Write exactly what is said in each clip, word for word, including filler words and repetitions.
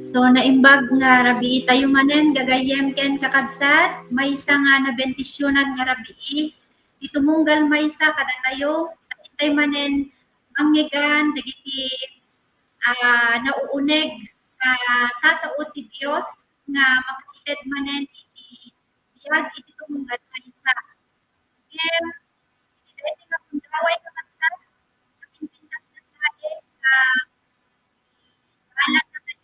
So, naimbag nga rabii tayo manen, gagayyem ken kakabsat, maysa nga nabendisionan nga rabii, ti tumunggal maysa kadatayo, intay manen mangngeg-an dagiti, ah, nauuneg, ah, sasao ti Dios nga makaited manen iti biag iti tumunggal maysa. Ngem, iti daytoy nga gundaway nga kabsat, napimpintas na tayo nga balang na tayo.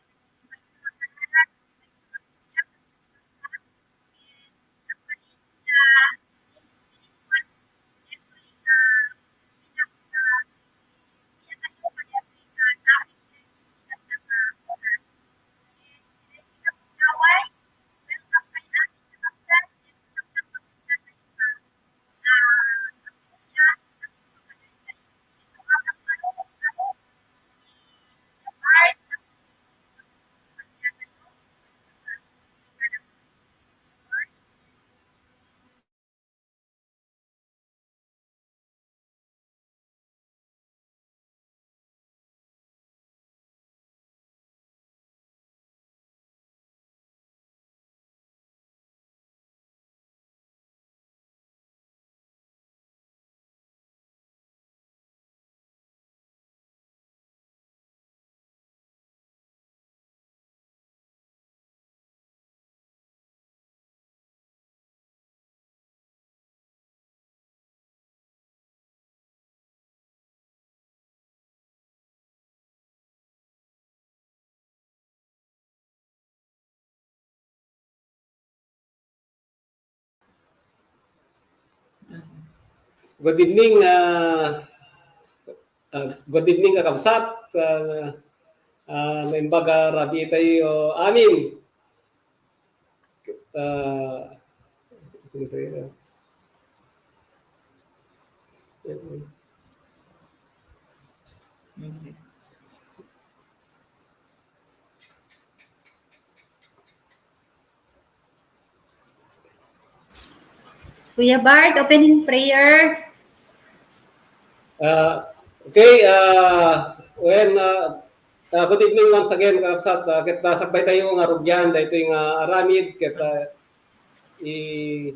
Good evening, ah, ah, good evening, kakabsat. Ah, ah, naimbag a rabii tayo amin. Ah, Kuya Bart, opening prayer. Ah, okay, ah, well, ah, ah, good evening once again, kakabsat. Ah, ket, ah, sakbay tayo nga rugyan, daytoy nga aramid, ket, ah, i-,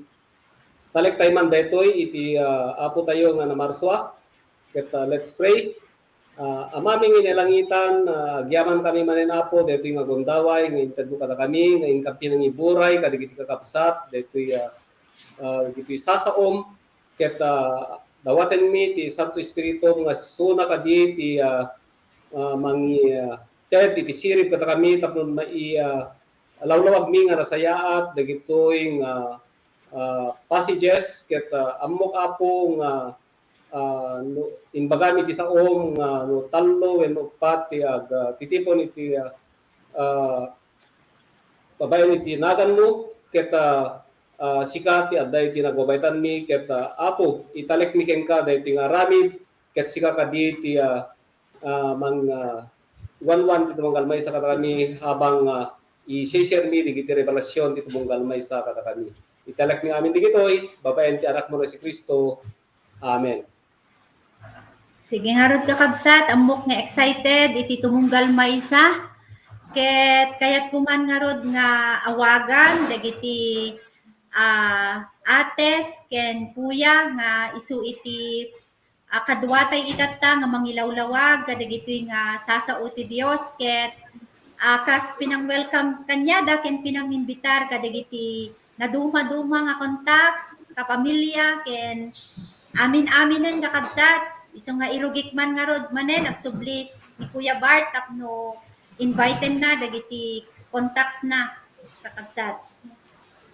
talek tayo man daytoy iti, ah, Apo tayo nga namarsua. Ket, ah, let's pray. Ah, Amami nga iti langitan, ah, agyamankami manen, Apo, daytoy nga gundaway nga intedmo kadakami, nga inka pinangiburay kadagiti kakabsat, daytoy, ah, ah, dagitoy sasaom, ket, ah, dawatenmi ti Santo Espiritu nga suna kadi ti, ah, ah, mangi-, ah, ted iti sirib kadakami tapno mai-, ah, lawlawagmi nga nasayaat dagitoy nga, ah, passages, ket, ah, ammok, Apo, nga ah, no, imbagami ti saom nga no tallo wenno uppat ti ag-, ah, titipon iti, ah, ah, babaen iti naganmo, ket, ah, ah, sika ti adda iti nagbabaitanmi, ket, ah, Apo, italekmi kenka daytoy nga aramid, ket sika kadi ti, ah, ah, mang-, ah, wanwan ti tumunggal maysa kadakami habang, ah, i-share-mi dagiti revelasyon ti tumunggal maysa kadakami. Italekmi amin dagitoy babaen ti Anakmo nga Jesu-Cristo. Amen. Sige ngarud, kakabsat, ammok nga excited iti tumunggal maysa. Ket kayatko man ngarud nga awagan dagiti, ah, ates ken kuya nga isu iti, ah, kaduatay itatta nga mangilawlawag kadagitoy nga sasao ti Dios ket, ah, kas pinang-welcome kaniada ken pinangimbitar kadagiti nadumaduma nga contacts, kapamilya, ken amin-aminen nga kabsat. Isu nga irugik man ngarud manen agsubli ni Kuya Bart tapno inviten na dagiti contacts na, kakabsat.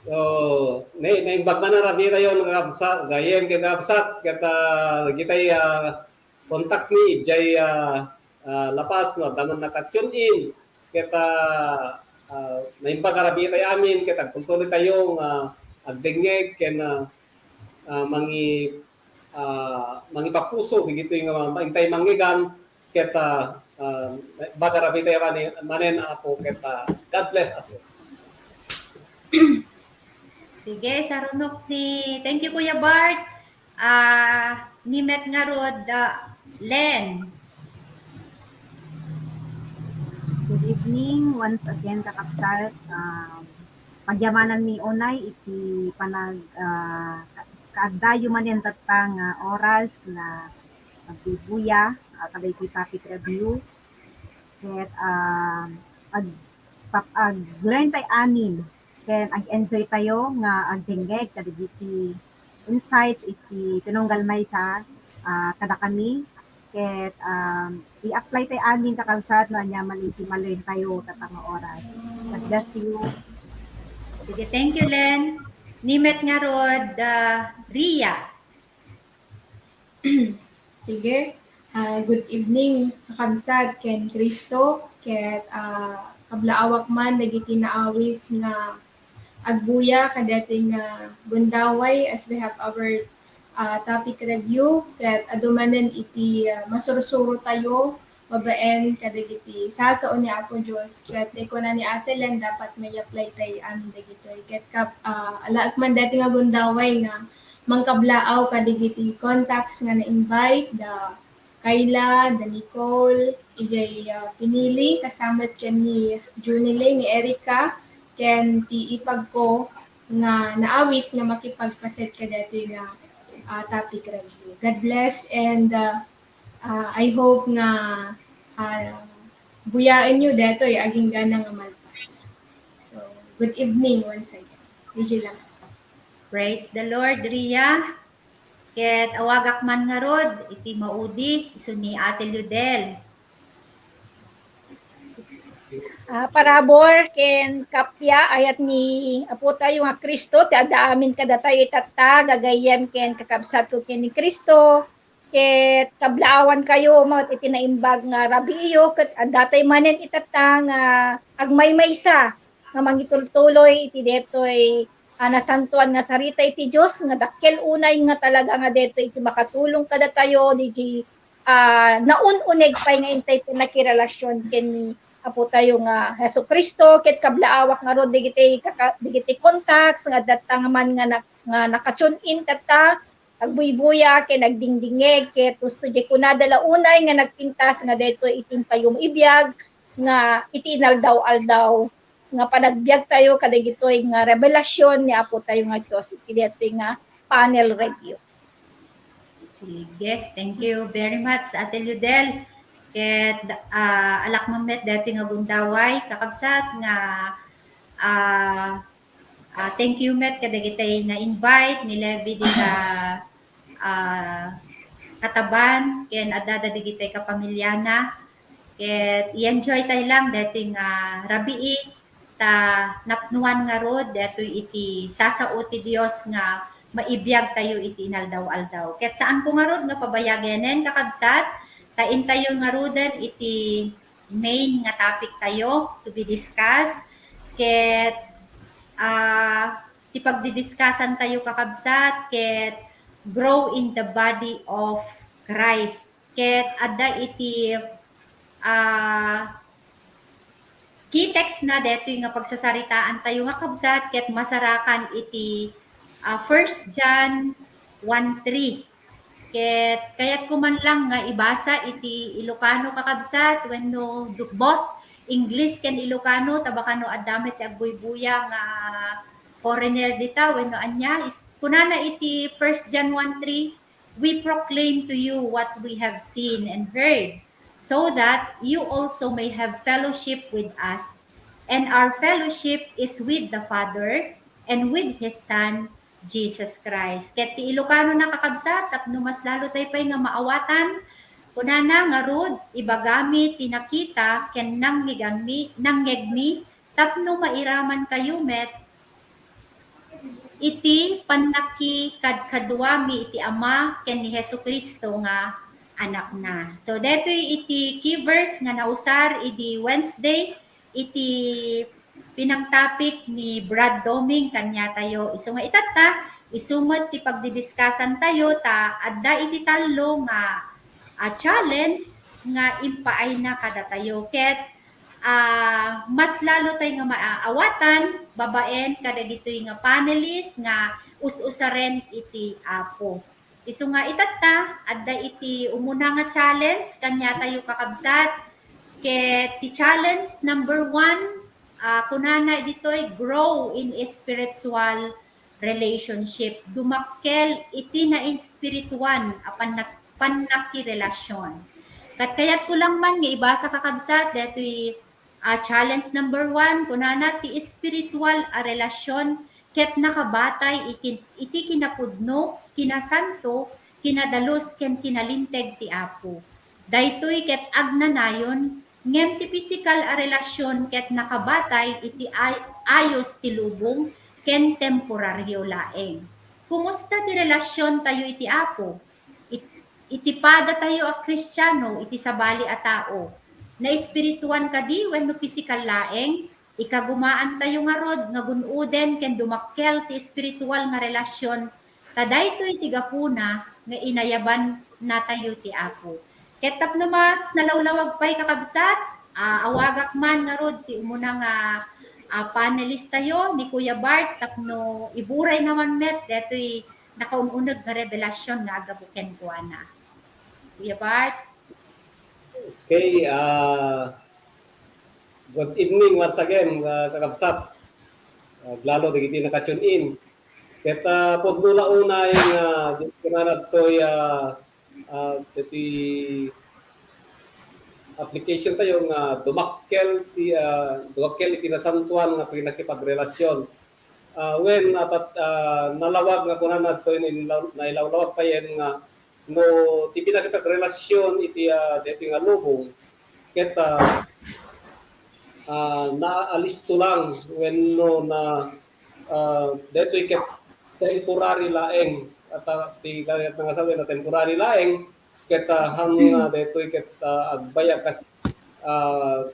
So, na-, naimbag man a rabii tayo, kakabsat, gayyem ken kakabsat, ket, ah, dagitay, ah, contact mi, idiay, ah, ah, La Paz, no, adda man naka-tune in, ket, ah, ah, naimbag a rabii tayo amin, ket agtultuloy tayo nga agdengngeg, ken, ah, ah, mangi-, ah, mangipapuso, dagitoy nga intay mangngeg-an, ket, ah, ah, naimbag a rabii tayo mani-, manen, Apo, ket, ah, God bless us all. Sige, sarunok ni, thank you, Kuya Bart. Ah, ni met ngarud, ah, Len. Good evening. evening once again, kakabsat. Um, pagyamananmi unay iti panag-, ah, ka-, kaaddayo manen tatta nga oras nga agbubuya, ah, kadagiti topic review. Ket, um, ag-, pap-, ag-learn tayo amin ken ag-enjoy tayo nga agdengngeg kadagiti insights iti tinunggal maysa, ah, kadakami. Ket, um, i-apply tayo amin, kakabsat, no ania man iti ma-learn tayo tatta nga oras. God bless you. Sige, thank you, Len. Ni met ngarud, ah, Ria. Sige. Ah, good evening, kakabsat, ken Cristo, ket, ah, kablaawak man dagiti naawis nga agbuya kadaytoy nga gundaway as we have our, ah, topic review, ket adu manen iti, ah, masursuro tayo babaen kadagiti sasao ni Apo Dios, ket ti kuna ni Ate Len, dapat may-apply tayo amin dagitoy. Ket kap-, ah, alaek man daytoy nga gundaway nga mangkablaaw kadagiti contacts nga na-invite, da Kayla, da Nicole, idiay, ah, pinili, kasamet ken ni Junile, ni Erica, ken ti ipagko nga naawis nga makipagpaset kadaytoy nga, ah, topic review. God bless and, ah, ah, I hope nga, ah, buyaenyo daytoy agingga nga malpas. So, good evening once again. D J lang. Praise the Lord, Ria. Ket awagak man ngarud iti maudi, isu ni Ate Ludel. Ah, parabur ken kappia, ayat ni Apo tayo nga Cristo, ti adda amin kadatayo itatta, gagayyem ken kakabsatko ken ni Cristo, ket kablaawan kayo met iti naimbag nga rabiiyo, ket adda tayo manen itatta nga agmaymaysa nga mangitultuloy iti detoy a nasantoan nga sarita iti Dios, nga dakkel unay nga talaga nga detoy iti makatulong kadatayo, ditoy, ah, naun-uneg pay nga intay pannakirelasion ken ni Apo tayo nga Jesu-Cristo, ket kablaawak ngarud dagiti kaka-, dagiti contacts nga adda tatta man nga na-, nga naka-tune in tatta, agbuybuya ken agdingdingngeg, ket husto diay kunada la unay nga nagpintas nga daytoy iti impayum a biag nga iti inaldaw-aldaw nga panagbiag tayo kadagitoy nga revelasyon ni Apo tayo nga Dios iti daytoy nga panel review. Sige, thank you very much, Ate Ludel. Ket, ah, alaek man met daytoy nga gundaway, kakabsat, nga, ah, ah, thank you met kadagiti na-invite ni Levi dita, ah, kataban, ken adda dagiti kapamiliana. Ket i-enjoy tayo lang daytoy nga rabii, ta napnoan ngarud daytoy iti sasao ti Dios nga maibiag tayo iti inaldaw-aldaw. Ket saanko ngarud nga pabayagenen, kakabsat, ta intayo ngaruden iti main nga topic tayo to be discussed. Ket, ah, ti pagdidiskasan tayo, kakabsat, ket grow in the body of Christ. Ket adda iti, ah, key text na daytoy nga pagsasaritaan tayo nga kabsat, ket masarakan iti, ah, First John one three. Ket kayatko man lang nga ibasa iti Ilocano, kakabsat, wenno du-, both English ken Ilocano, ta baka no adda met ti agbuybuya nga foreigner dita wenno ania. Is-, kunana iti First John one three, "We proclaim to you what we have seen and heard, so that you also may have fellowship with us. And our fellowship is with the Father and with His Son, Jesus Christ." Ket ti Ilocano na, kakabsat, tapno mas lalo tayo pay nga maawatan, kunana ngarud, "Ibagami ti nakita ken nangngegami, nangngegmi, tapno mairaman kayo met iti pannakikadkaduami iti Ama ken ni Jesu-Cristo nga Anakna." So, daytoy iti key verse nga nausar idi Wednesday, iti pinangtapik ni Brad Doming kaniatayo. Isu nga itatta, isu met ti pagdidiskasan tayo, ta adda iti tallo nga, ah, challenge nga impaayna kadatayo. Ket, ah, mas lalo tayo nga maawatan babaen kadagitoy nga panelist nga us-usaren iti Apo. Isu nga itatta, adda iti umuna nga challenge kaniatayo, kakabsat. Ket ti challenge number one, ah, kunana ditoy, grow in spiritual relationship. Dumakkel iti nainspirituan a pannak-, pannakirelasion. Ket kayatko lang man nga ibasa, kakabsat, daytoy, ah, challenge number one, kunana, ti spiritual a relasion ket nakabatay ikin-, iti kinapudno, kinasanto, kinadalus, ken kinalinteg ti Apo. Daytoy ket agnanayon, ngem ti pisikal a relasion ket nakabatay iti ay-, ayos ti lubong ken temporario laeng. Kumusta ti relasiontayo iti Apo? It-, iti padatayo a Kristiano, iti sabali a tao, naespirituan kadi wenno pisikal laeng? Ikagumaantayo ngarud nga gun-oden ken dumakkel ti espiritual nga relasion, ta daytoy ti gapuna nga inayabannatayo ti Apo. Ket tapno mas nalawlawag pay, kakabsat, ah, awagak man ngarud ti umuna nga, ah, panelistayo, ni Kuya Bart, tapno iburayna man met daytoy nakaun-uneg nga rebelasion nga aggapu kenkuana. Kuya Bart? Okay, ah, good evening once again, ah, kakabsat. Ah, lalo dagiti naka-tune in. Ket, ah, pudno la unay nga di kinanadtoy, ah, ah, iti application tayo nga dumakkel ti, ah, dumakkel iti nasantuan nga pannakipagrelasyon. Ah, wen, atat-, ah, nalawag nga kunana ditoy nainlaw-, nailawlawag payen nga no ti pannakipagrelasyon iti, ah, daytoy nga lubong, ket, ah, ah, naalisto lang wenno na, ah, daytoy ket temporary laeng. At, ah, ti kayat nga sawen na temporary laeng, ket, ah, han, ah, daytoy ket, ah, agbayag kas, ah,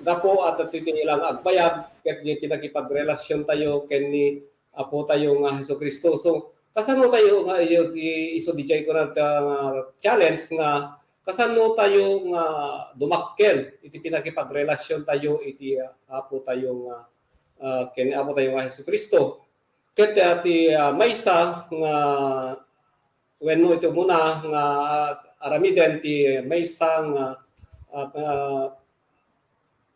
gapu at ti, ti ilang agbayag ket diay pannakipagrelasyon tayo ken ni Apo tayo nga Jesu-Cristo. So, kasano tayo nga iyo ti isu diay kuna ta nga challenge nga kasano tayo nga dumakkel iti pannakipagrelasyon tayo iti, ah, Apo tayo nga, ah, ken Apo tayo nga Jesu-Cristo. Ket, ah, ti, ah, maysa nga wenno iti umuna nga, ah, aramiden ti maysa nga, ah,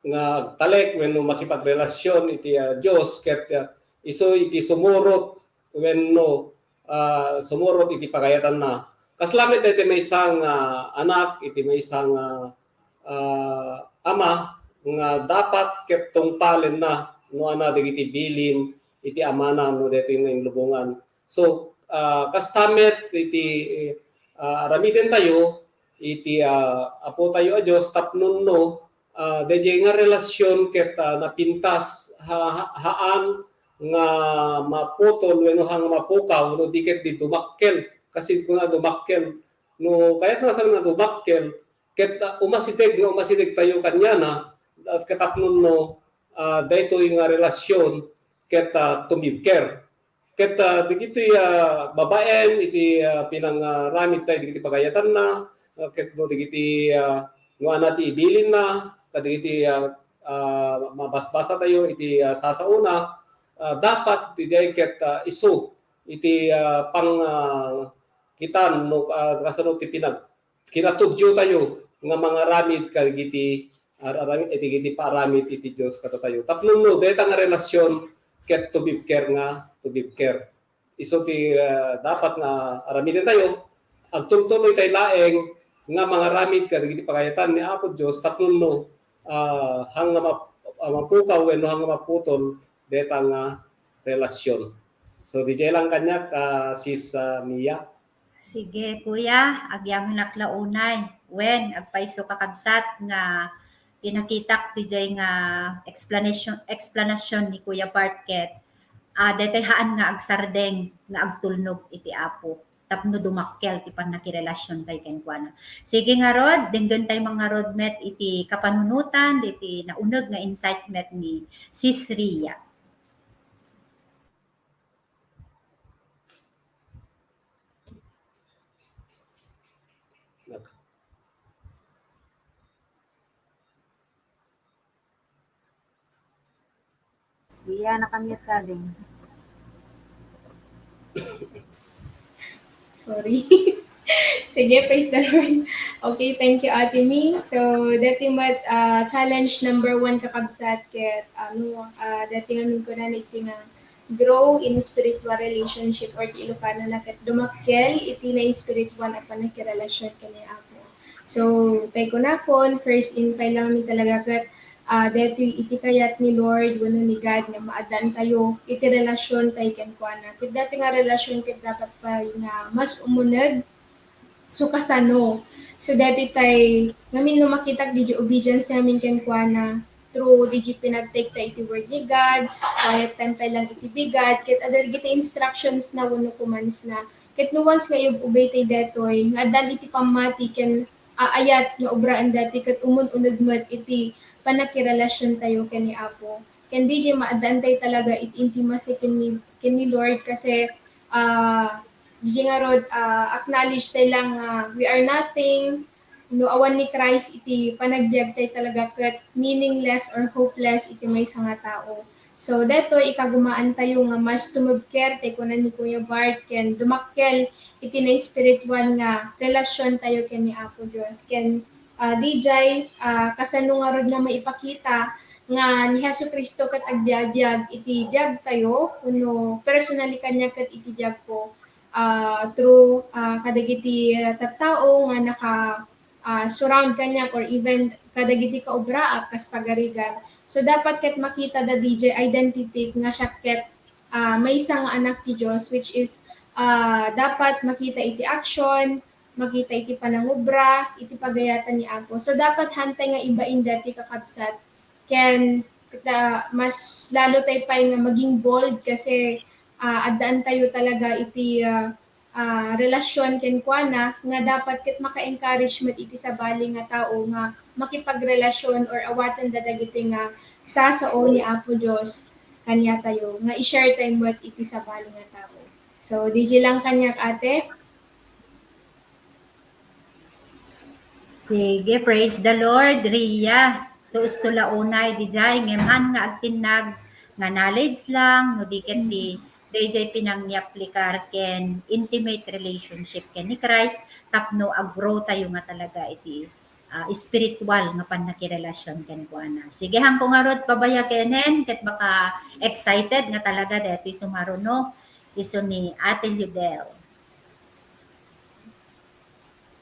nga agtalek wenno makipagrelasyon iti, ah, Dios ket, ah, isu iti sumurot wenno, ah, sumurot iti pagayatanna. Kasla met daytoy maysa nga anak iti maysa nga, ah, ama nga dapat ket tungpalenna no ania dagiti bilin iti amana no daytoy nga inlubongan. So, ah, kasta met iti, ah, aramidentayo iti, ah, Apo tayo a Dios tapno no, ah, daydiay nga relasyon ket, ah, napintas ha-, ha-, haan nga maputol wenno haan nga mapukaw no di ket di dumakkel. Kasi kuna dumakkel, no kayat nga sawen nga dumakkel, ket, ah, umasideg nga umasideg tayo kaniana, at ket tapno no, ah, daytoy nga relasyon ket, ah, tumibker. Ket, ah, dagitoy, ah, babaen iti, ah, pinangaramid tayo dagiti pagayatanna, ah, ket no dagiti, ah, no ania ti ibilinna, kadagiti, ah, ah, mabasbasa tayo iti, ah, sasaona, ah, dapat diay ket, ah, isu iti, ah, pang, ah, kitan no, ah, kasano ti pinag-, kinatudyo tayo nga mangaramid kadagiti ar-, arang-, iti, iti paaramid iti Dios kadatayo. Tapno no, dayta nga relasyon ket tumibker nga, tumibker. Isu ti, ah, dapat nga aramiden tayo. Agtultuloy tayo laeng nga mangaramid kadagiti pagayatan ni Apo Dios tapno no, ah, haan nga map-, ah, mapukaw wenno haan nga maputol dayta nga relasyon. So, diay lang kaniak, ah, Sis, ah, Mia. Sige, Kuya, agyamanak la unay. Wen, agpayso, kakabsat, nga pinakitak diay nga explanation, explanation ni Kuya Bart ket, ah, daytoy haan nga agsardeng nga agtulnog iti Apo tapno dumakkel ti pannakirelasiontayo kenkuana. Sige ngarud, denggentayo man ngarud met iti kapanunotan, iti nauneg nga insight met ni Sis Ria. Iya, nakamute ka din. Sorry. Sige, praise the Lord. Okay, thank you, Ate Mi. So, dati met, ah, challenge number one, kakabsat, ket, ano, ah, dati nga kunana iti nga grow in spiritual relationship or ti Ilocano na ket dumakkel iti na spiritual a pannakirelasion ken ni Apo. So, tay kunakon, first in pay lang mi talaga ket, ah, daytoy iti kayat ni Lord wenno ni God nga maaddaan tayo iti relasion tayo kenkuana. Ket daytoy nga relasion ket dapat pay nga mas umuneg. So, kasano? So, daytoy tay, ngamin no makitak diay obedience namin kenkuana through diay pinagtake ta iti word ni God, quiet time pay lang iti bigat, ket adda dagiti instructions na wenno commands na. Ket no once nga i-obey tay daytoy, nga addan iti pammati ken aayat nga obraan daytoy ket umun-uneg met iti pannakirelasion tayo ken ni Apo. Ken diay maaddaan tay talaga iti intimacy ken ni, ken ni Lord kasi, ah, diay ngarud, ah, acknowledge tay lang nga we are nothing. No awan ni Christ iti panagbiag tay talaga ket meaningless or hopeless iti maysa nga tao. So, daytoy ikagumaan tayo nga mas tumubker, tay kuna ni Kuya Bart, ken dumakkel iti na-spiritual nga relasion tayo ken ni Apo Dios. Ken, ah, diay, ah, kasano ngarud nga maipakita nga ni Jesu-Cristo ket agbiabiag iti biag tayo, wenno personally kaniak ket iti biag ko, ah, through, ah, kadagiti, ah, tattao nga naka, ah, surround kaniak or even kadagiti kaobraak kas pagarigan. So, dapat ket makita da diay identity nga siak ket, ah, maysa nga anak ti Dios, which is, ah, dapat makita iti action, makita iti panangobra, iti pagayatan ni Apo. So, dapat hantay nga ibain daytoy kakabsat. Ken, ta, mas lalo tay pay nga maging bold kasi, ah, addaan tayo talaga iti, ah, ah, relasion kenkuana nga dapat ket maka-encourage met iti sabali nga tao nga makipagrelasion or awaten da dagiti nga sasao ni Apo Dios kaniatayo, nga i-share tayo met iti sabali nga tao. So, diay lang kaniak, ate. Sige, praise the Lord, Ria. So, isto la unay diay, ngem han nga agtinnag nga knowledge lang, no di ket ti, dayjay pinangniaplikar ken intimate relationship ken ni Christ, tapno ag-grow tayo nga talaga iti, ah, spiritual nga pannakirelasion kenkuana. Sige, hanko ngarud pabaya kenen, ket baka excited nga talaga daytoy sumaruno, isu ni Ate Lidel.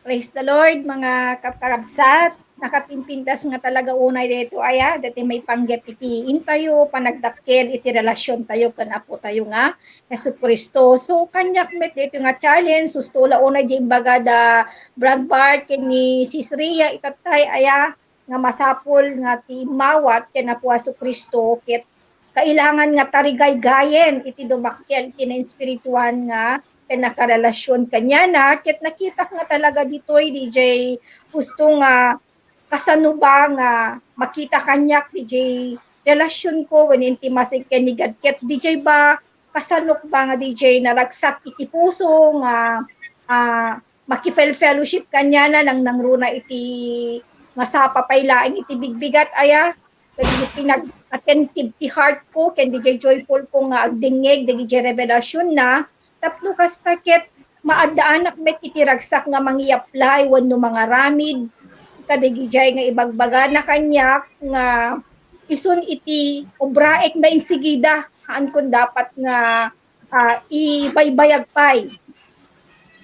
Praise the Lord, mga kakabsat. Nakapimpintas nga talaga unay daytoy aya, daytoy maipanggep iti intayo, panagdakkel iti relasion tayo ken Apo tayo nga Jesu-Cristo. So, kaniak met daytoy nga challenge, husto la unay diay imbaga da Brad Bart ken ni Sis Ria, itattay aya, nga masapul nga ti immawat ken Apo Jesu-Cristo ket kailangan nga tarigaygayen iti dumakkel iti nainspirituan nga panakarelasion kaniana. Ket nakitak nga talaga ditoy, diay husto nga kasano ba nga makita kaniak diay relasionko wenno intimacy ken ni God, ket diay ba kasanok ba nga diay naragsak iti puso nga, ah, makifel-fellowship kaniana nang nangruna iti masapa pay laeng iti bigbigat aya, ket diay pinag-attentive ti heartko, ken diay joyfulko nga agdengngeg dagiti revelationna, tapno kasta ket maaddaanak met iti ragsak nga mangi-apply wenno mangaramid kadagijay nga ibagbagana kaniak nga isun iti obraek nga insigida, haankon dapat nga, ah, ibaybayag pay.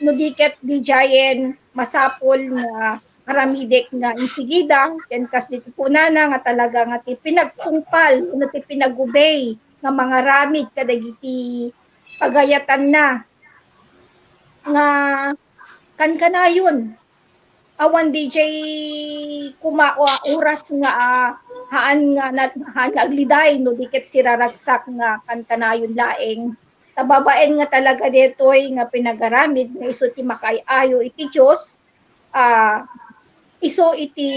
No di ket diayen masapul nga aramidek nga insigida, ken kas ditoy kunana nga talaga nga ti pinagtungpal wenno ti pinag-obey nga mangaramid kadagiti pagayatanna nga kankanayon. Awan diay koma-, oras nga, ah, haan nga na-, haan nga agliday no di ket siraragsak nga kankanayon laeng. Ta babaen nga talaga daytoy nga pinagaramid nga isu ti makaay-ayo iti Dios, ah, isu iti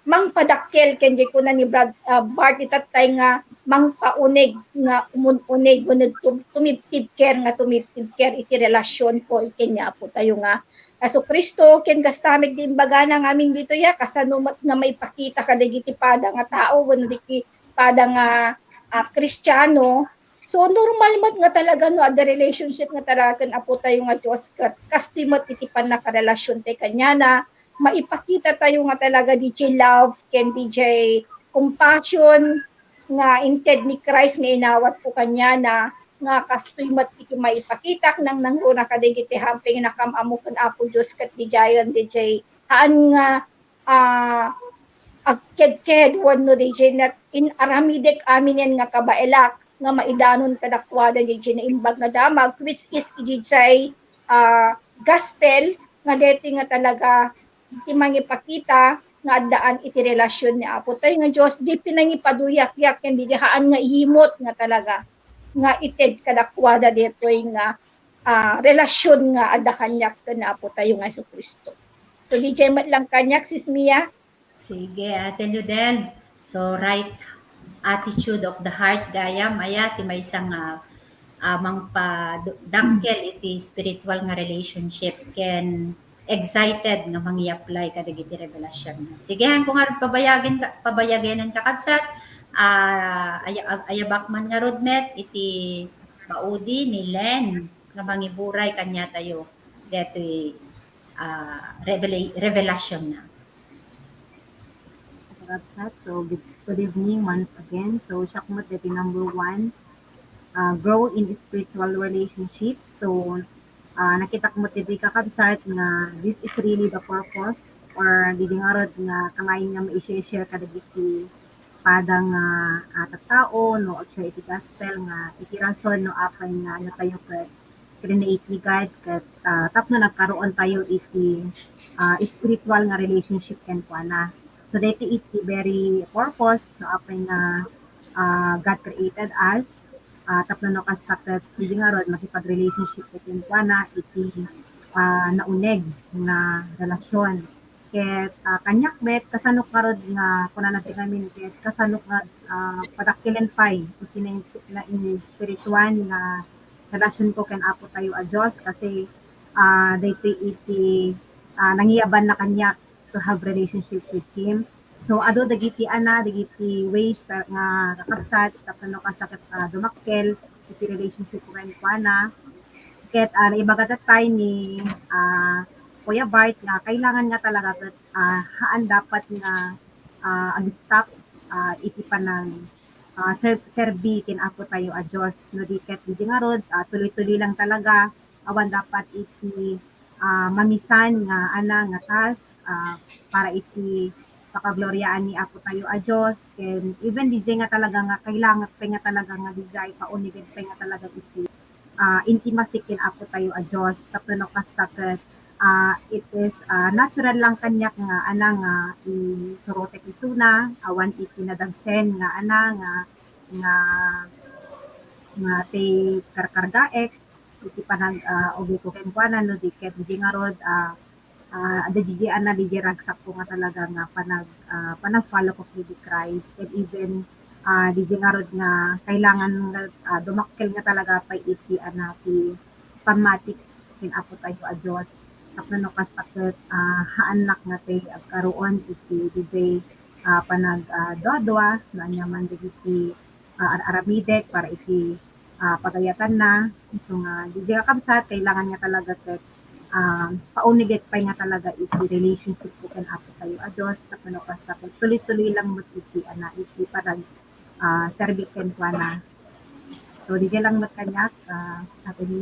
mangpadakkel ken diay kuna ni Brad-, ah, Bart itattay nga mangpauneg nga umun-uneg wenno tum-, tumibtibker nga tumibtibker iti relasionko ken ni Apo tayo nga Jesu-Cristo. Ken kasta met diay imbagana ngamin ditoy, ya, kasano met nga maipakita kadagiti pada nga tao wenno dagiti pada nga, ah, Kristiano So, normal met nga talaga, no, adda relationship nga talaga ken Apo tayo nga Dios, ket kastoy met iti pannakarelasiontayo kaniana, maipakita tayo nga talaga diay love ken diay compassion nga inted ni Christ nga inawatko kaniana, nga kastoy met iti maipakitak nang nangruna kadagiti hamping nakam-ammo ken Apo Dios ket diayen diay haan nga ah, agkedked wenno diay nat-, in-aramidek aminen nga kabaelak nga maidanon kadakuada diay naimbag nga damag, which is idiay, ah, gospel nga daytoy nga talaga ti mangipakita nga addaan iti relasion ni Apo tayo nga Dios, diay pinangipaduyak-yak ken diay haan nga ihimot nga talaga nga ited kadakuada daytoy nga, ah, relasion nga adda kaniak ken Apo tayo nga Jesu-Cristo. So, diay met lang kaniak, Sis Mia. Sige, Ate Ludel. So, right attitude of the heart, gayam, aya, ti maysa nga, ah, mangpadakkel iti spiritual nga relationship ken excited nga mangi-apply kadagiti revelation. Sige, haanko ngarud pabayagin-, pabayagenen, kakabsat, ah, aya-, ayabak man ngarud met iti maudi ni Len nga mangiburay kaniatayo detoy, ah, revela-, revelationna. Kakabsat, so good, good evening once again. So, siak met deti number one, ah, grow in spiritual relationship. So, ah, nakitak met deti, kakabsat, nga this is really the purpose or diay ngarud nga kanayon nga mai-share kadagiti pada nga, ah, tattao, no, or share iti gospel nga iti rason no apay nga ania tayo ket create ni God ket, ah, tapno nagkaroon tayo iti, ah, spiritual nga relationship kenkuana. So, daytoy iti very purpose no apay nga, ah, God created us, ah, tapno no kasta ket diay ngarud makipag-relationship kenkuana iti, ah, nauneg nga relasion. Ket, ah, kaniak met, kasano ngarud nga kunana ti ngamin ket kasano nga, ah, padakkelen pay iti na-, nainspirituan nga relasionko ken Apo tayo a Dios, kasi, ah, daytoy iti, ah, nangiyabanna kaniak to have relationship with Him. So, adu dagiti ana, dagiti ways ta-, nga kakabsat, tapno kasta ket, ah, dumakkel iti relationshipko kenkuana. Ket, ah, naibaga tattay ni, ah, Kuya Bart nga kailangan nga talaga ket, ah, haan dapat nga, ah, ag-stop, ah, iti panang, ah, ser-, serbi ken Apo tayo a Dios. No di ket diay ngarud, ah, tuloy-tuloy lang talaga. Awan dapat iti, ah, mamisan nga ana nga task, ah, para iti pakagloriaan ni Apo tayo a Dios. Ken even diay nga talaga nga kailangan pay nga talaga nga diay paunegen pay nga talaga iti ah, intimacy ken Apo tayo a Dios. Tapno no kasta ket, ah, it is, ah, natural lang kaniak nga ana nga isurotek isuna, awan iti nadagsen nga ana nga, nga, nga ti karkargaek iti panag, ah, ubiko kenkuana no di ket diay ngarud, ah, ah, adda diay ana diay ragsakko nga talaga nga panag-, ah, panag-follow ko ken Christ. And even, ah, diay ngarud nga kailangan nga, ah, dumakkel nga talaga pay iti ana ti pammati ken Apo tayo a Dios. Tapno no kasta ket, ah, haannak nga ti agkaroon iti diay, ah, panag-, ah, duadua, no ania man dagiti, ah, ar-aramidek para iti ah, pagayatanna. So nga, diay kakabsat, kailangan nga talaga ket, ah, paunegek pay nga talaga iti relationship ko ken Apo tayo a Dios, tapno kasta ket tuloy-tuloy lang met iti, ana, iti panag-, ah, serbi kenkuana. So, diay lang met kaniak, ah, Ate Ni.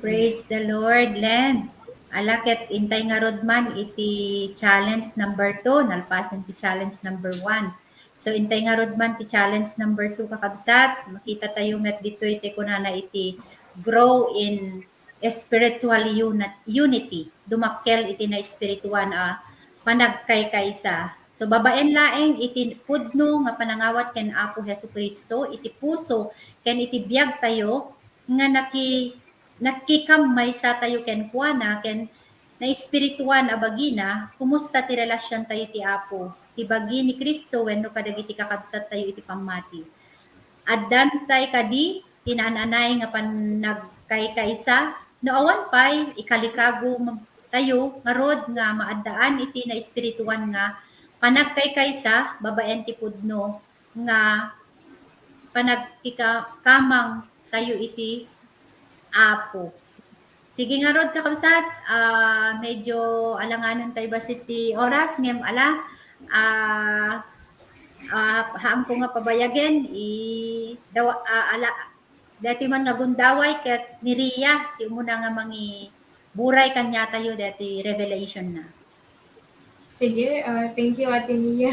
Praise the Lord, Len. Ala ket intay ngarud man iti challenge number two, nalpasen ti challenge number one. So, intay ngarud man ti challenge number two, kakabsat. Makita tayo met ditoy ti kunana iti grow in spiritual uni-, unity. Dumakkel iti naespirituan a panagkaykaysa. So, babaen laeng iti pudno nga panangawat ken Apo Jesu-Cristo, iti puso ken iti biag tayo nga naki-, nakikam maysa tayo kenkuana ken naespirituan a bagina, kumusta ti relasiontayo ti Apo, ti bagi ni Cristo wenno kadagiti kakabsattayo iti pammati? Addantay kadi ti naan-anay nga panagkaykaysa? No awan pay, ikalikago tayo ngarud nga maaddaan iti naespirituan nga panagkaykaysa babaen ti pudno nga panagkika-, kamang tayo iti Apo. Sige ngarud, kakabsat, ah, medyo alanganen tayo bassit ti oras, ngem ala, ah, ah, haanko nga pabayagen, i-, dawa-, ah, ala, daytoy man nga gundaway ket ni Ria, ti umuna nga mangiburay kaniatayo daytoy revelation na. Sige, ah, thank you, Ate Mia.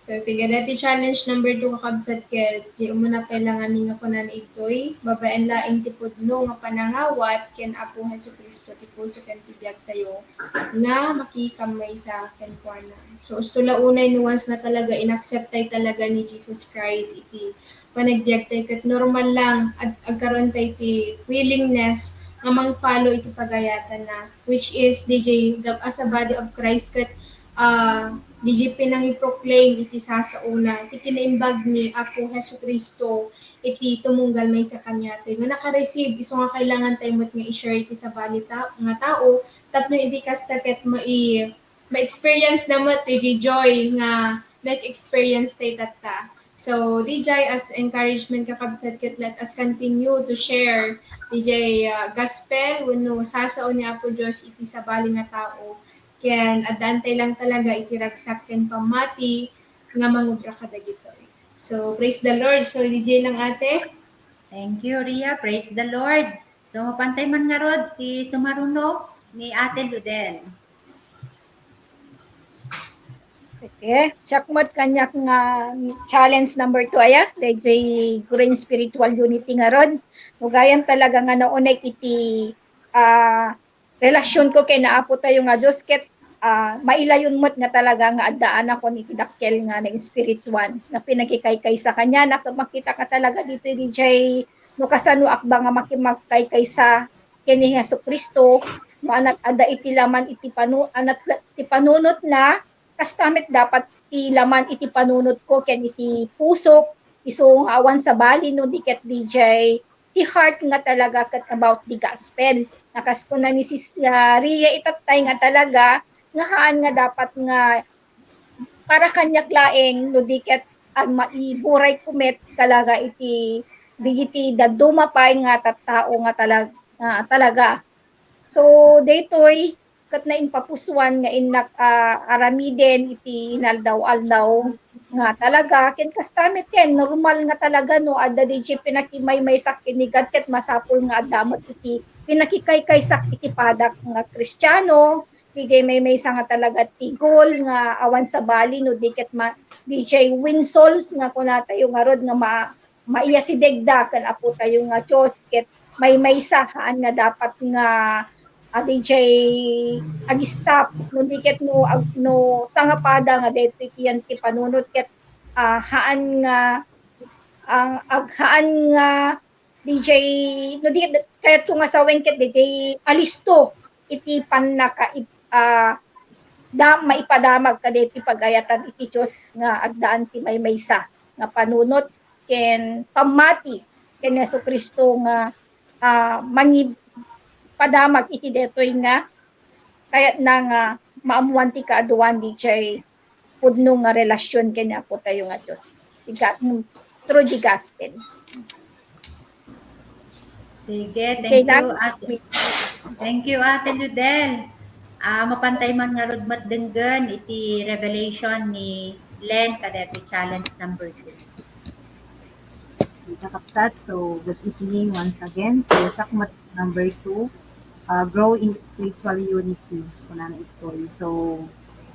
So, sige, daytoy challenge number two, kakabsat, ket di umuna pay la ngamin nga kunana igtoy, babaen laeng ti pudno nga panangawat ken Apo Jesu-Cristo ti puso ken ti biagtayo nga makikammaysa kenkuana. So, usto la unay no once nga talaga inaccept tay talaga ni Jesus Christ iti panagbiagtay ket normal lang ag-, agkaroon tay ti willingness nga mang-follow iti pagayatanna. Which is, D J, the, as a body of Christ, ket, ah, D J pinangiproclaim iti sasaona ti kinaimbag ni Apo Jesu-Cristo iti tumunggal maysa kaniatayo nga naka-receive, isu nga kailangan tayo met nga i-share iti sabali ta-, nga tao, tapno iti kasta ket mai-, ma-experience na met ti joy nga nag-experience tayo tatta. So, D J, as encouragement, kakabsat, ket let us continue to share, D J, uh, gospel wenno sasao ni Apo Dios iti sabali nga tao. Ken addaan tay lang talaga iti ragsak ken pammati nga mangubra kadagitoy. So, praise the Lord. So, D J lang, ate. Thank you, Ria. Praise the Lord. So, mapan tay man ngarud ti sumaruno ni Ate Ludel. Sige. Siak met kaniak nga challenge number two aya, dayjay growing spiritual unity ngarud. No gayyem talaga nga naunek iti, ah, relasyonko ken Apo tayo nga Dios ket, ah, mailayon met nga talaga nga addaanakon iti dakkel nga naespirituan nga pinakikaykaysa kaniana ket makita ka talaga ditoy dayjay no kasano akba nga makimagkaykaysa ken ni Jesu-Cristo, no, anak adda iti laman iti panu-, anak ti panunotna, kasta met dapat ti laman iti panunotko ken iti pusok, isu nga awan sabali no di ket dayjay ti heart nga talaga ket about the gospel. Nga kas kuna ni Sis, ah, Ria itattay nga talaga nga haan nga dapat nga para kaniak laeng no di ket ag maiburay ko met talaga iti dagiti dadduma pay nga tattao nga talag-, nga talaga. So, daytoy ket naimpapusuan nga innak, ah, aramiden iti inaldaw-aldaw nga talaga ken kasta met ken normal nga talaga no adda dayjay pinakimaymaysak ken ni God ket masapul nga adda met iti pinakikaykaysak iti padak nga Kristiano, dayjay maymaysa nga talaga ti goal nga awan sabali no di ket ma-, dayjay win souls nga kunatayo ngarud nga ma-, maiyasidegda ken Apo tayo nga Dios ket maymaysa haan nga dapat nga, ah, dayjay ag-stop no di ket no ag-, no sangapada nga daytoy ti yan ti panunot ket, ah, haan nga ang ag-, haan nga dayjay no di kayatko nga sawen ket dayjay alisto iti pannaka-, ah, da-, maipadamag kadaytoy pagayatan iti Dios nga agdaan ti maymaysa nga panunot ken pammati ken Jesu-Cristo nga, ah, mangipadamag iti daytoy nga kayatna nga maammuan ti kaaduan dayjay pudno nga relasyon ken ni Apo tayo nga Dios. Ti ga-, through the gospel. Sige, thank you, Ate. Thank you, Ate Ludel. Ah, mapan tay man ngarud met denggen iti revelation ni Len kadaytoy challenge number two. Kakabsat, so good evening once again. So, siak met number two, ah, grow in spiritual unity. Kunana itoy. So,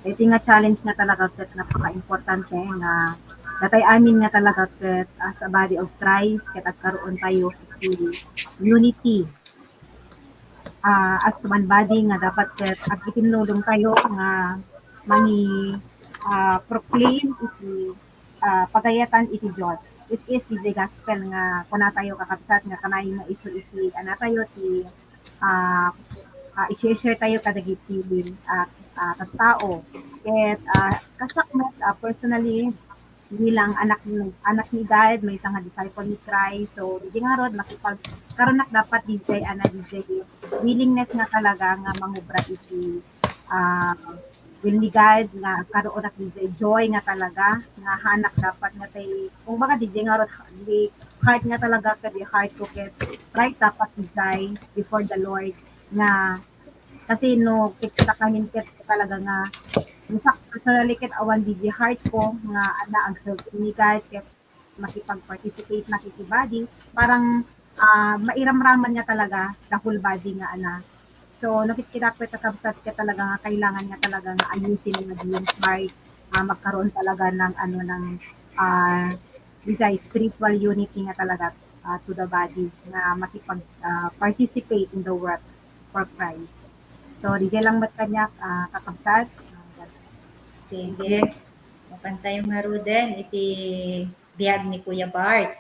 iti nga challenge nga talaga ket napakaimportante nga datay amin nga talaga ket as a body of Christ ket agkaroon tayo iti unity. Ah, as one body nga dapat ket agitinnulong tayo nga mangi-, ah, proclaim iti, ah, pagayatan iti Dios. It is the gospel nga kunatayo kakabsat nga kanayon nga isu iti anatayo ti, ah, ah, i-share tayo kadagiti, ah, ah, tattao. Ket, ah, kasiak met, ah, personally, bilang anak ni, anak ni God, maysa nga disciple ni Christ. So, dayjay ngarud, makipag-, karunak dapat dayjay, ana, dayjay willingness nga talaga nga mangubra iti, ah, will ni God nga agkaroon ak diay joy nga talaga, nga haanak dapat nga tay, kumbaga, diay ngarud, di heart nga talaga, kadi heart ko ket right dapat diay before the Lord nga, kasi no, ket kitaem ket talaga nga, in fact, personally ket awan diay heart ko nga adda agserve ni God ket makipag-participate na iti body, parang, ah, mairamraman nga talaga the whole body nga ana. So, nakitkitak ket kakabsat ket talaga nga kailangan nga talaga nga ayusin nga diay heart, ah, magkaroon talaga ng ano, ng, ah, diay spiritual unity nga talaga, ah, to the body nga makipag, ah, participate in the work for Christ. So, diay lang met kaniak, ah, kakabsat. Ah, sige. Mapantayo ngaruden iti biag ni Kuya Bart.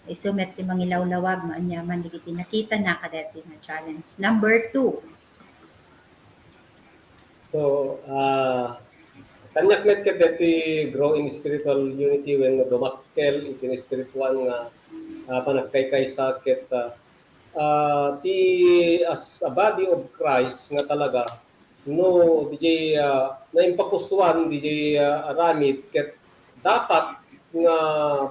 Isu met ti mangilawlawag no aniaman dagiti nakitana kadaytoy nga challenge. Number two. So, ah, kaniak met ket deti grow in spiritual unity wenno dumakkel iti espirituan nga, ah, panagkaykaysa ket, ah, ah, ti as a body of Christ nga talaga no diay, ah, naimpapusuan diay, ah, aramid ket dapat nga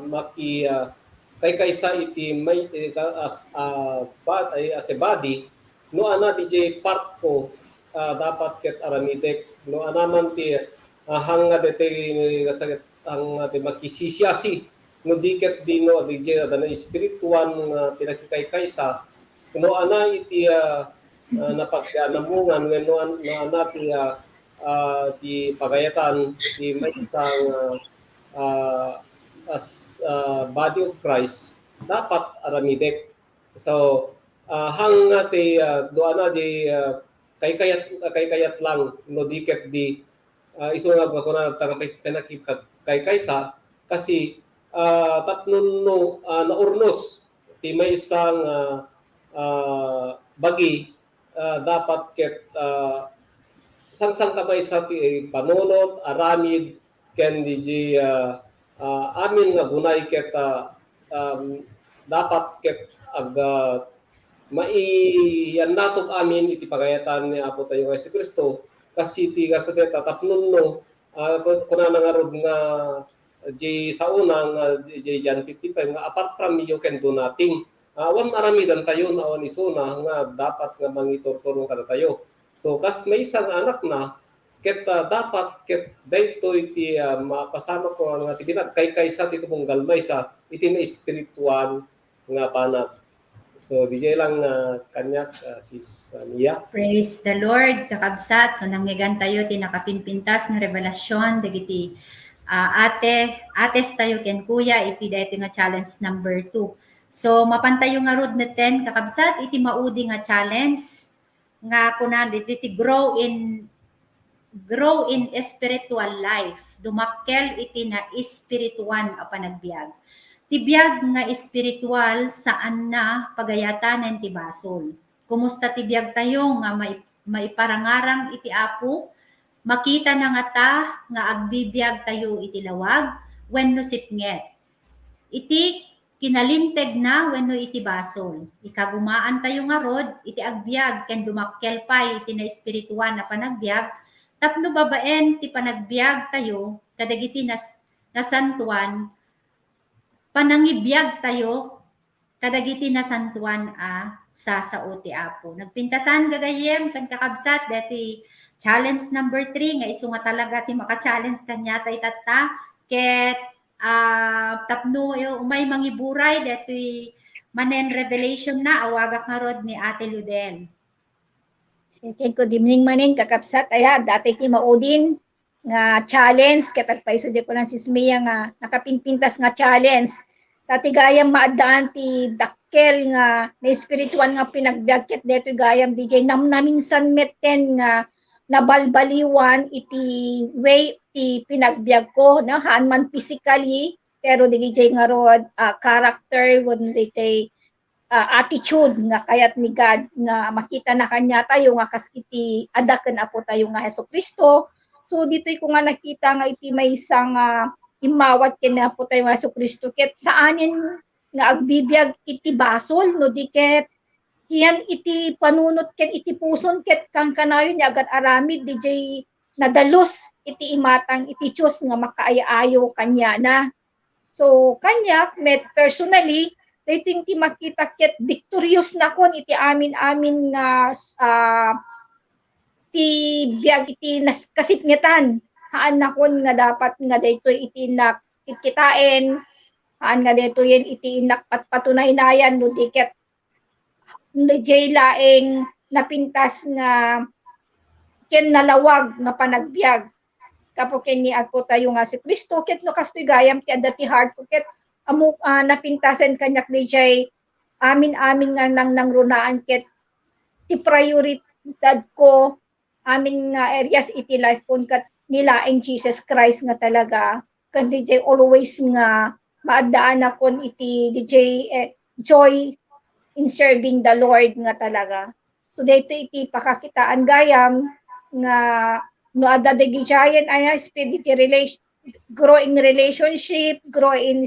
maki, ah, kaykaysa iti may, eh, as, ah, bod-, ay, as a body, no ana diay part ko, ah, dapat ket aramidek, no ana man ti, ah, hang nga deti, hang nga ti makisisiasi, no di ket dino, diay adda espirituan nga pinakikaykaysa, no ana iti, ah, ah, napaganamungan wenno an-, no ana ti, ah, ah, ti pagayatan ti maysa nga, ah, as, ah, body of Christ, dapat aramidek. So, ah, hang nga ti, ah, duana di, ah, kaykayat, kaykayat lang no di ket di, ah, isu nga kuna ta nga pay-, pinakipag-, kaykaysa kasi, ah, tapno no, ah, naurnos ti maysa nga, ah, bagi, ah, dapat ket, ah, sangsangkamaysa ti panunot, aramid, ken diay, ah, ah, amin nga gunay ket, ah, um, dapat ket ag-, ah, maiyannatom amin iti pagayatan ni Apo tayo nga Jesu-Cristo. Kasi ti kasta ket tapno no, ah, ku-, kunana ngarud nga diay saona nga diay John fifteen five nga, "Apart from me, you can do nothing." Ah, awan aramidantayo no awan isuna nga dapat nga mangiturturong kadatayo. So, kas maysa nga anakna, ket, ah, dapat ket daytoy ti, ah, mapasamak ko nga ti pinagkaykaysa ti tumunggal maysa iti naespirituan nga banag. So, diay lang, ah, kaniak, ah, Sis, ah, Mia. Praise the Lord, kakabsat. So, nangngegatayo ti nakapimpintas nga revelasyon dagiti, ah, ate, ates tayo ken kuya iti daytoy nga challenge number two. So, mapantayo ngarud metten, kakabsat, iti maudi nga challenge nga kunan iti ti grow in, grow in spiritual life, dumakkel iti naespirituan a panagbiag. Ti biag nga espiritual, saanna pagayatanen ti basol. Kumusta ti biagtayo nga mai-, maiparangarang iti Apo? Makitana ngata nga agbibiagtayo iti lawag wenno sipnget? Iti kinalintegna wenno iti basol. Ikagumaantayo ngarud iti agbiag ken dumakkel pay iti naespirituan a panagbiag tapno babaen ti panagbiagtayo kadagiti nas-, nasantoan, panangibiagtayo kadagiti nasantoan a sasao ti Apo. Nagpintasan, gagayyem ken kakabsat, daytoy challenge number three nga isu nga talaga ti maka-challenge kaniata itatta. Ket, ah, tapno umay mangiburay daytoy manen revelation na, awagak ngarud ni Ate Ludel. Sige, good evening manen, kakabsat. Aya, daytoy ti maudin nga challenge, ket agpayso di ko lang Sis Mia nga nakapimpintas nga challenge. Ta ti gayam maaddaan ti dakkel nga naespirituan nga pinagbiag ket daytoy gayam diay namnaminsan metten nga nabalbaliwan iti way ti pinagbiag ko, no? Haan man physically, pero diay ngarud, ah, character, wenno diay ah, attitude nga kayat ni God nga makitana kaniatayo nga kas iti adda ken Apo tayo nga Jesu-Cristo. So, ditoy ko nga nakita nga iti maysa nga immawat ken Apo tayo nga Jesu-Cristo ket saanen nga agbibiag iti basol, no di ket yan iti panunot ken iti puson ket kankanayon nga agad-aramid diay nadalus iti imatang iti Dios nga makaay-ayo kaniana. So, kaniak met personally, daytoy ti makita ket victorious nakon iti amin-amin nga, ah, ti biag iti nas-, kasipngetan. Haan nakon nga dapat nga daytoy iti nakitkitaen, haan nga daytoyen iti nakpatpatunaynayan no di ket diay laeng napintas nga ken nalawag nga panagbiag. Gapu ken ni Apo tayo nga si Cristo, ket no kastoy gayam ti adda ti heart ko, ket ammo, ah, napintasen kaniak diay amin-amin nga nangnangrunaan, ket ti prioridad ko, amin nga areas iti life ko, ket ni laeng Jesus Christ nga talaga, ken diay always nga maaddaanakon iti diay, eh, joy in serving the Lord nga talaga. So, daytoy iti pakakitaan gayam nga no adda dagidiayen aya spirit relation, grow in relationship, grow in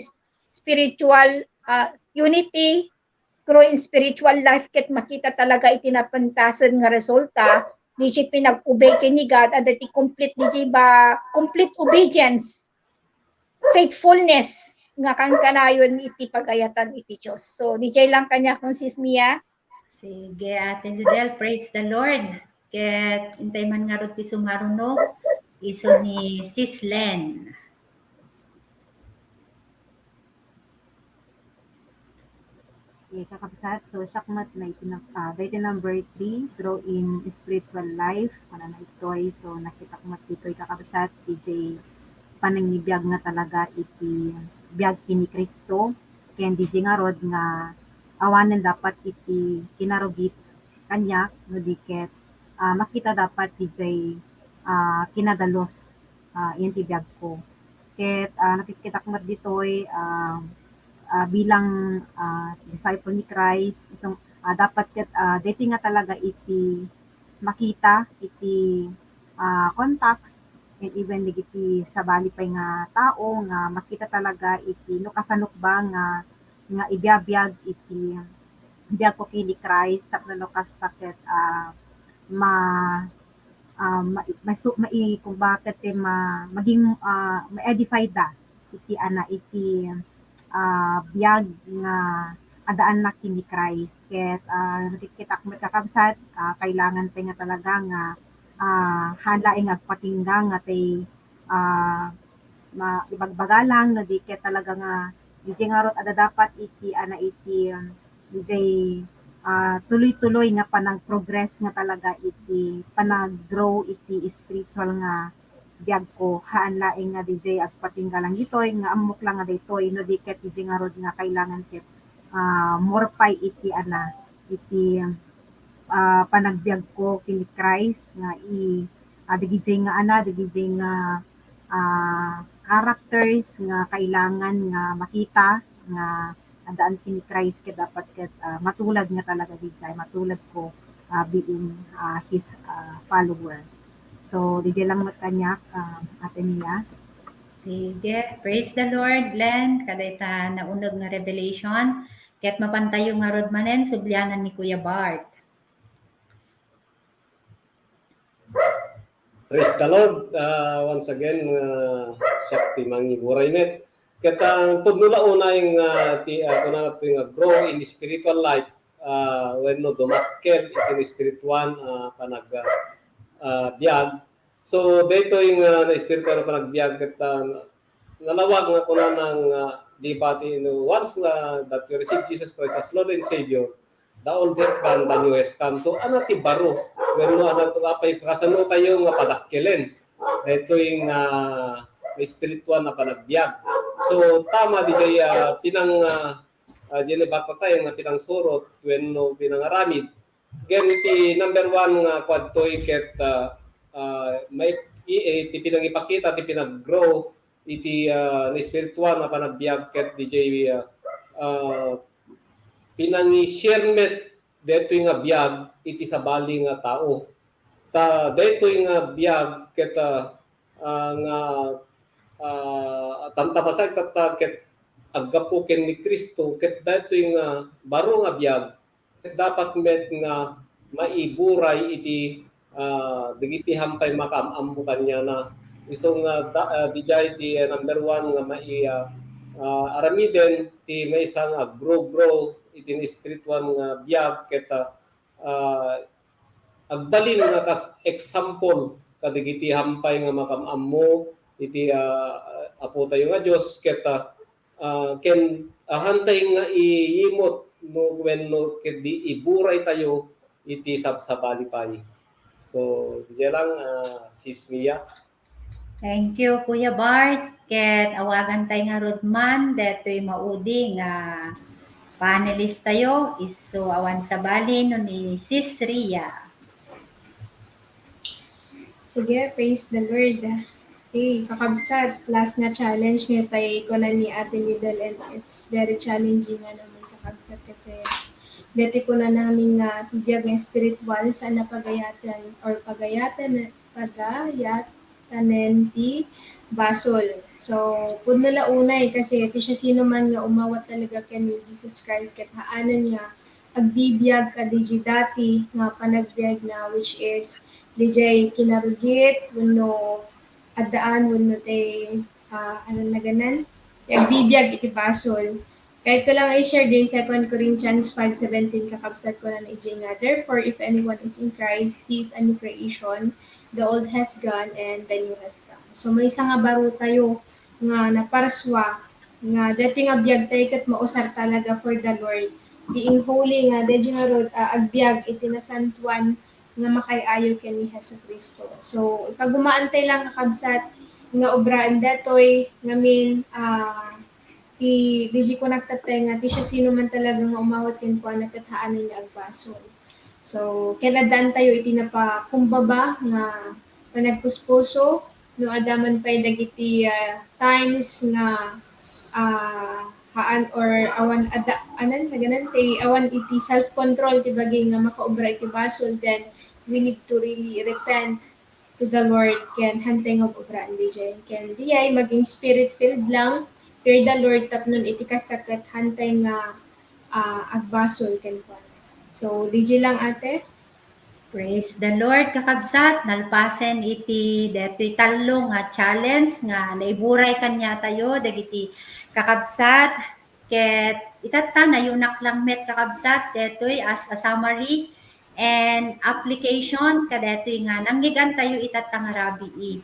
spiritual, ah, unity, grow in spiritual life, ket makita talaga iti napintasen nga resulta, diay pinag-obey ken ni God, adda ti complete, diay ba, complete obedience, faithfulness, nga kankanayon iti pagayatan iti Dios. So, diay lang kaniakon, Sis Mia. Sige, Ate Ludel, praise the Lord. Ket intay man ngarud ti sumaruno, isu ni Sis Len. Okay, kakabsat, so siak met na iti nag-, ah, daytoy number three, grow in spiritual life, kunana itoy. So, nakitak met ditoy, kakabsat, diay panangibiag nga talaga iti biag ken ni Cristo, ken diay ngarud nga awanen dapat iti kinarugit kaniak, no di ket, ah, makita dapat diay, ah, kinadalus, ah, iti biagko. Ket, ah, nakitkitak met ditoy, ah, ah, bilang, ah, disciple ni Christ, isu, ah, dapat ket, ah, daytoy nga talaga iti makita iti, ah, contacts and even dagiti sabali pay nga tao nga makita talaga iti no kasanok ba nga, nga ibiabiag iti biagko ken ni Christ tapno no kasta ket, ah, ma-, ah, ma-, maisu-, mai-, kumbaga ket ma-, maging, ah, ma-edify da iti ana iti, ah, biag nga addaanna ken ni Christ. Ket, ah, nakitkitak met kakabsat, ah, kailangan pay nga talaga nga, ah, haan laeng nga agpatingga nga tay, ah, ma-, ibagbaga lang no di ket talaga nga diay ngarud adda dapat iti ana iti, um, diay, ah, tuloy-tuloy nga panag-progress nga talaga iti panag-grow iti spiritual nga biagko. Haan laeng nga diay agpatingga lang ditoy nga ammok lang nga daytoy no di ket diay ngarud nga kailangan ket, ah, more pay iti ana, iti, ah, panagbiagko ken ni Christ nga i-, ah, dagidiay nga ana, dagidiay nga, ah, characters nga kailangan nga makita nga addaan ken ni Christ ket dapat ket, ah, matulad nga talaga diay, matulad ko, ah, being, ah, his, ah, follower. So, diay lang met kaniak, ah, Ate Mia. Sige. Praise the Lord, Len. Kadayta nauneg nga revelation. Ket mapantayo ngarud manen, sublianan ni Kuya Bart. Praise the Lord. Ah, once again, ah, siak ti mangiburay met. Ket, ah, pudno la unay nga ti, ah, kunana ti nga grow in spiritual life, ah, wenno dumakkel iti espirituan, ah, panag-, ah, ah, biag. So, daytoy nga na espiritual nga panagbiag ket, ah, nalawag nga kunana nga di pati no once nga that you receive Jesus Christ as Lord and Savior, the old has gone, the new has come. So, ano ti baro? Wenno ano ti apay kasano tayo nga padakkelen? Daytoy nga espiritual nga panagbiag. So, tama di kay, ah, pinang, ah, ah, diay bakla tayo nga pinangsurot wenno pinangaramid. Again, ti number one nga kuadtoy ket, ah, ah, may, i-, eh, ti pinangipakita, ti pinag-grow iti, ah, espiritual nga panagbiag ket diay, ah, ah, pinangi-share met daytoy nga biag iti sabali nga tao. Ta daytoy nga biag ket, ah, ah, nga, ah, tamtamasen tatta ket aggapu ken ni Cristo ket daytoy nga baro nga biag ket dapat met nga maiburay iti ah, dagiti hampay makaam-ammo kaniana. Isu nga da-, ah, dijay ti, ah, number one nga mai-, ah, ah, aramiden ti maysa nga aggrow-grow iti espirituan nga biag ket, ah, ah, agbalin nga kas example kadagiti hampay nga makaam-ammo iti, ah, Apotayo nga Dios ket, ah, ah, ken, ah, hantay nga iyimot no wenno ket di iburay tayo iti sabsabali pay. So, diay lang, ah, Sis Mia. Thank you, Kuya Bart. Ket awagan tay ngarud man detoy maudi nga panelist tayo. Isu awan sabali no ni Sis Ria. Sige, praise the Lord. Okay, kakabsat, last nga challenge nga pay kuna ni Ate Lidl, and it's very challenging nga naman, kakabsat, kasi dati kuna namin nga ti biag nga spiritual, saan na pagayatan or pagayatan, pagayatanen ti basol. So, pudno la unay kasi ti siasinoman nga umawat talaga ken ni Jesus Christ ket haanen nga agbibiag kadagiti dati nga panagbiagna, which is diay kinarugit wenno addaan wenno ti, ah, ano naganan? Ti agbibiag iti basol. Kayatko lang i-share diay Second Corinthians five seventeen, kakabsat, kunana idiay nga, "Therefore, if anyone is in Christ, he is a new creation. The old has gone and the new has come." So, maysa nga baro tayo nga naparsua nga dati nga biag tayo ket mausar talaga for the Lord. Being holy nga, dati nga rod, ah, agbiag iti nasantuan nga makaay-ayo ken ni Jesu-Cristo. So, ipagumaan tayo lang, kakabsat, nga obraen datoy ngamin, ah, ti, diay kunakta tayo nga ti siasinoman talaga nga umawat kenkuana ket haanen nga agbasol. So, ken addaan tayo iti napakumbaba nga panagpuspuso, no adda man pay dagiti, ah, times nga, ah, haan or awan adda, anan, naganan, ti awan iti self-control ti bagi nga makaobra iti basol, then we need to really repent to the Lord ken hantay nga obraan diay. Ken diay maging spirit-filled lang, fear the Lord, tapno iti kasta ket hantay nga, ah, agbasol kenkuana. So, diay lang, ate. Praise the Lord, kakabsat. Nalpasen iti detoy tallo nga challenge nga naiburay kaniatayo dagiti kakabsat. Ket itatta, nayunak lang met, kakabsat, detoy as a summary and application kadetoy nga nangngegantayo itatta nga rabii.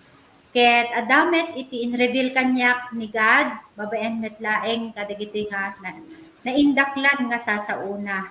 Ket adda met iti in-reveal kaniak ni God, babaen met laeng kadagitoy nga na-, naindaklan nga sasaona.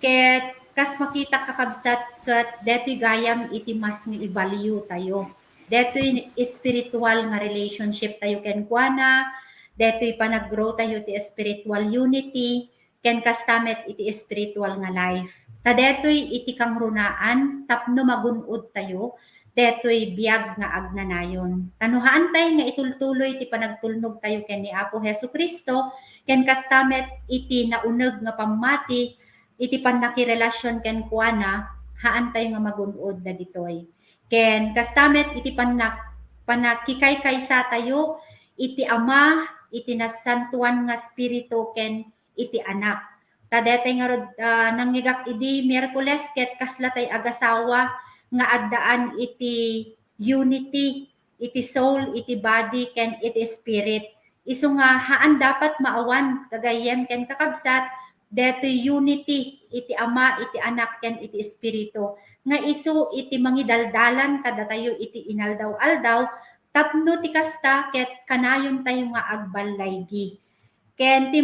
Ket kas makita, kakabsat, ket detoy gayam iti mas nga i-value tayo. Detoy spiritual nga relationship tayo kenkuana, detoy panag-grow tayo ti spiritual unity, ken kasta met iti spiritual nga life. Ta detoy iti kangrunaan tapno magun-od tayo detoy biag nga agnanayon. Ta no haantay nga itultuloy ti panagtulnog tayo ken ni Apo Jesu-Cristo, ken kasta met iti nauneg nga pammati, iti pannakirelasion kenkuana, haantay nga magun-od dagitoy. Ken kasta met iti pannak-, pannakikaykaysa tayo iti Ama, iti Nasantoan nga Espiritu, ken iti Anak. Ta detoy ngarud, ah, nangngegak idi Miyerkules ket kasla tay agasawa nga addaan iti unity, iti soul, iti body, ken iti spirit. Isu nga haan dapat maawan, gagayyem ken kakabsat, detoy unity iti Ama, iti Anak, ken iti Espiritu. Nga isu iti mangidaldalan kadatayo iti inaldaw-aldaw, tapno ti kasta ket kanayon tayo nga agballaygi. Ken ti,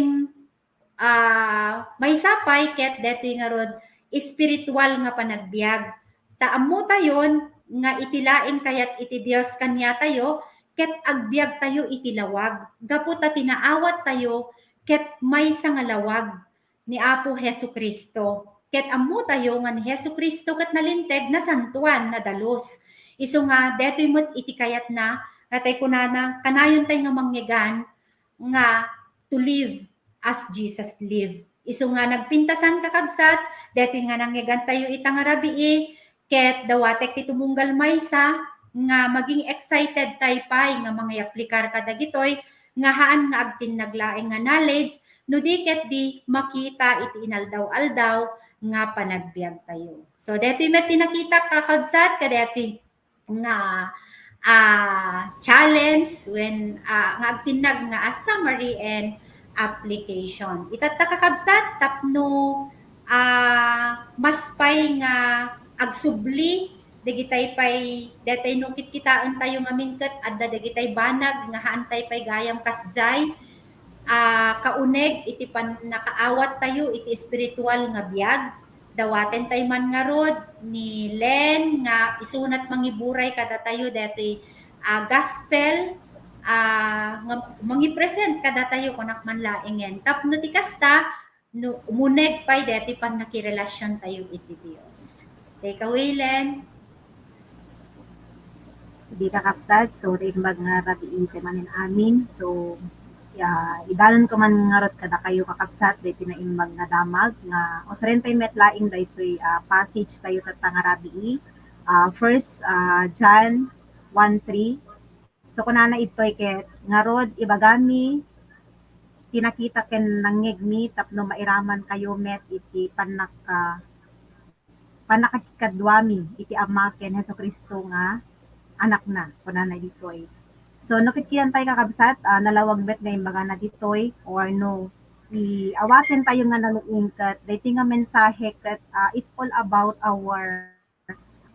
ah, maysa pay ket detoy ngarud, espiritual nga panagbiag. Ta ammotayon nga iti laeng kayat iti Dios kaniatayo, ket agbiagtayo iti lawag, gapu ta ti naawattayo ket maysa nga lawag ni Apo Jesu-Cristo. Ket ammotayo nga ni Jesu-Cristo ket nalinteg, nasantoan, nadalus. Isu nga detoy met iti kayatna, nga tay kunana, kanayon tay nga mangngeggan nga to live as Jesus live. Isu nga nagpintasan, kakabsat, detoy nga nangngeggantayo ita nga rabii, ket dawatek ti tumunggal maysa nga maging excited tay pay nga mangiaplikar kadagitoy nga haan nga agtinnag laeng nga knowledge, no di ket di makita iti inaldaw-aldaw nga panagbiagtayo. So, daytoy met ti nakita, kakabsat, kadaytoy nga, ah, challenge wen, ah, nga agtinnag nga a summary and application. Itatta, kakabsat, tapno, ah, mas pay nga agsubli dagitay pay, daytay no kitkitaentayo ngamin ket adda dagitay banag nga haantay pay gayam kasdiay, ah, kauneg iti pannakaawat tayo iti espiritual nga biag. Dawaten tay man ngarud ni Len nga isunat mangiburay kadatayo daytoy, ah, gospel, ah, nga mangipresent kadatayo, kunak man laengen. Tapno ti kasta, no, umuneg pay daytoy pannakirelasiontayo iti Dios. Take away, Len. Sige, kakabsat. So, naimbag nga rabii ti manen amin. So, ya, idalanko man ngarud kadakayo, kakabsat, daytoy naimbag nga damag nga usarentayo met laeng daytoy, ah, passage tayo tatta nga rabii. Ah, First, ah, John one three. So, kunana ditoy ket, ngarud, ibagami ti nakita ken nangngegmi tapno mairamankayo met iti pannak-, ah, pannakikaduami iti Ama ken Jesu-Cristo nga Anakna, kunana ditoy. So, no kitkitaentayo, kakabsat, ah, nalawag met nga imbagana ditoy, or no, i-, awatentayo nga nalaing ket daytoy nga mensahe ket, ah, it's all about our,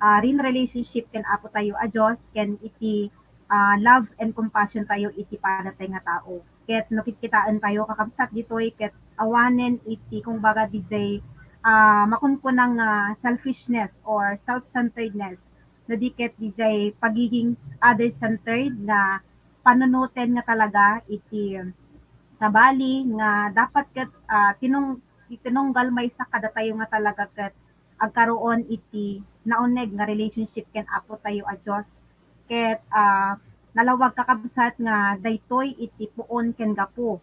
ah, real relationship ken Apo tayo a Dios ken iti, ah, love and compassion tayo iti padatay nga tao. Ket no kitkitaentayo, kakabsat, ditoy ket awanen iti, kumbaga, dijay, ah, makunkuna nga selfishness or self-centeredness, no di ket dijay pagiging other-centered nga panunoten nga talaga iti sabali nga dapat ket, ah, tinung-, tinunggal maysa kadatayo nga talaga ket agkaroon iti nauneg nga relationship ken Apo tayo a Dios. Ket, ah, nalawag, kakabsat, nga daytoy iti puon ken gapu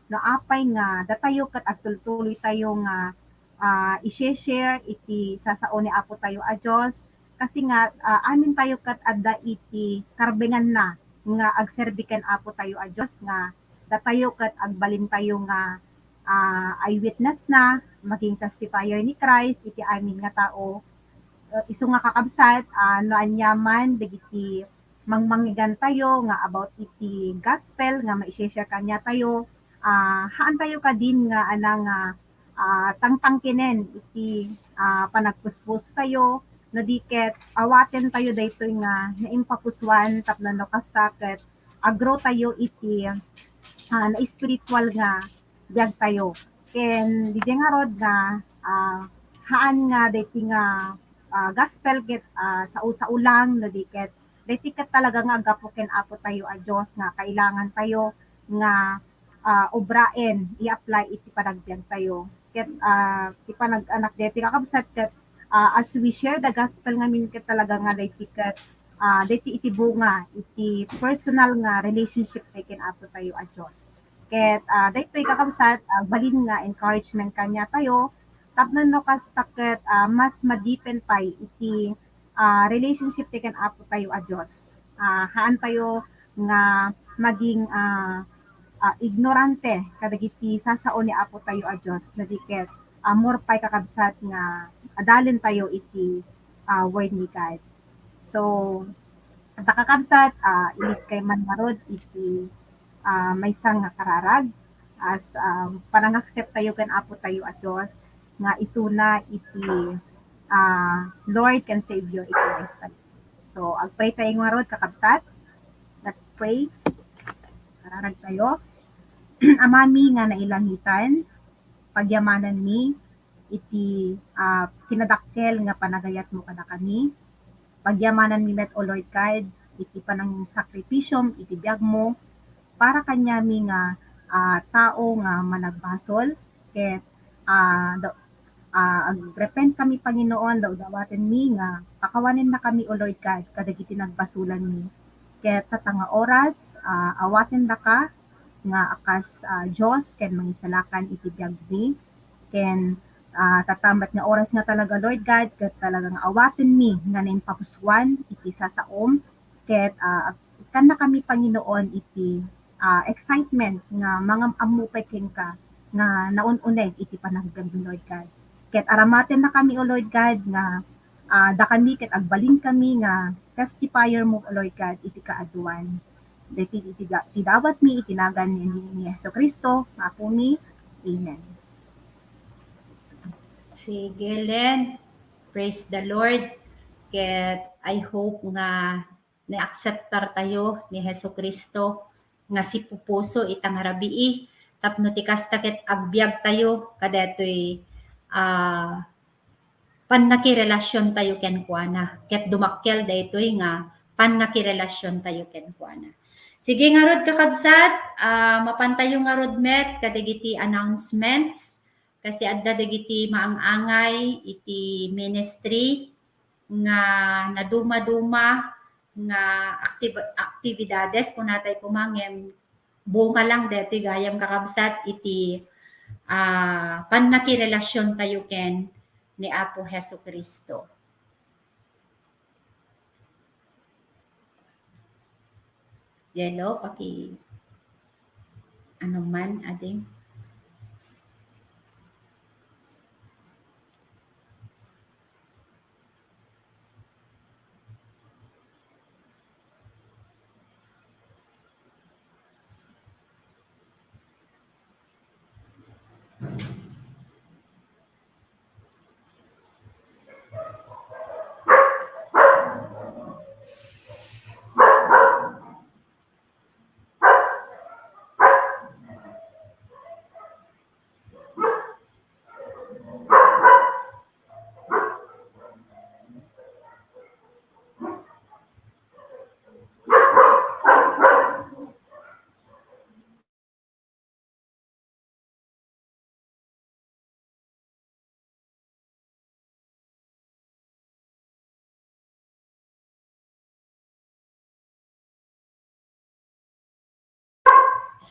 no apay nga datayo ket agtultuloy tayo nga, ah, i-share iti sasao ni Apo tayo a Dios, kasi nga, ah, amin tayo ket adda iti karbenganna nga agserbi ken Apo tayo a Dios, nga datayo ket agbalintayo nga, ah, eyewitness na, maging testifier ni Christ iti amin nga tao. Ah, isu nga, kakabsat, ah, no aniaman dagiti mangmangigantayo nga about iti gospel nga mai-share kaniatayo, ah, haantayo kadin nga ana nga, ah, tangtangkenen iti, ah, panagpuspusotayo, no di ket awatentayo daytoy nga naimpapusuan tapno no kasta ket aggrowtayo iti, ah, na-spiritual nga biagtayo. Ken dijay ngarud nga, ah, haan nga daytoy nga, ah, gospel ket, ah, sao-sao lang, no di ket daytoy ket talaga nga aggapu ken Apo tayo a Dios nga kailangan tayo nga, ah, obraen, i-apply iti panagbiag tayo. Ket, ah, ti panag-anak daytoy, kakabsat, ket, ah, as we share the gospel ngamin ket talaga nga daytoy ket, ah, daytoy iti bunga iti personal nga relationship tayo ken Apo tayo a Dios. Ket, ah, daytoy, kakabsat, ah, balin nga encouragement kaniatayo tapno no kasta ket, ah, mas ma-deepen pay iti, ah, relationship tayo ken Apo tayo a Dios. Ah, haantayo nga maging, ah, ah, ignorante kadagiti sasao ni Apo tayo a Dios, no di ket, ah, more pay, kakabsat, nga adalentayo iti, ah, Word ni God. So, adda, kakabsat, ah, ilidkay man ngarud iti, ah, maysa nga kararag as, ah, panangakseptayo ken Apo tayo a Dios nga isuna iti, ah, Lord ken Savior iti life tayo. So, agpray tayo ngarud, kakabsat. Let's pray. Kararag tayo. Amami nga nailangitan, pagyamananmi iti, ah, kinadakkel nga panagayatmo kadakami. Pagyamananmi met, O Lord God, iti panangsakripisom iti biagmo para kaniami nga, ah, tao nga managbasol, ket, ah, da-, ah, agrepent kami, Panginoon, dawdawatenmi nga pakawanennakami, O Lord God, kadagiti nagbasolanmi. Ket tatta nga oras, ah, awatendaka nga a kas, ah, Dios ken Mangisalakan iti biagmi. Ken, ah, tatta met nga oras nga talaga, Lord God, ket talaga nga awatenmi nga naimpapusuan iti sasaom. Ket, ah, ag-, kannakami, Panginoon, iti, ah, excitement nga mangam-ammo pay kenka nga naun-uneg iti panagbiagmi, Lord God. Ket aramatennakami, O Lord God, nga, ah, dakami ket agbalinkami nga testifier mo, O Lord God, iti kaaduan. Daytoy iti da-, ti dawatmi iti nagan ni, ni Jesu-Cristo nga Apomi. Amen. Sige, Len. Praise the Lord. Ket I hope nga naakseptar tayo ni Jesu-Cristo nga sipupuso ita nga rabii, tapno ti kasta ket agbiag tayo kadaytoy, ah, pannakirelasion tayo kenkuana, ket dumakkel daytoy nga pannakirelasion tayo kenkuana. Sige ngarud, kakabsat, ah, mapan tayo ngarud met kadagiti announcements, kasi adda dagiti maang-angay iti ministry nga naduma-duma nga aktiv-, aktibidades, kunatay koma, ngem bunga lang daytoy gayam, kakabsat, iti, ah, pannakirelasion tayo ken ni Apo Jesu-Cristo. Yelo, paki-, ano man, ading.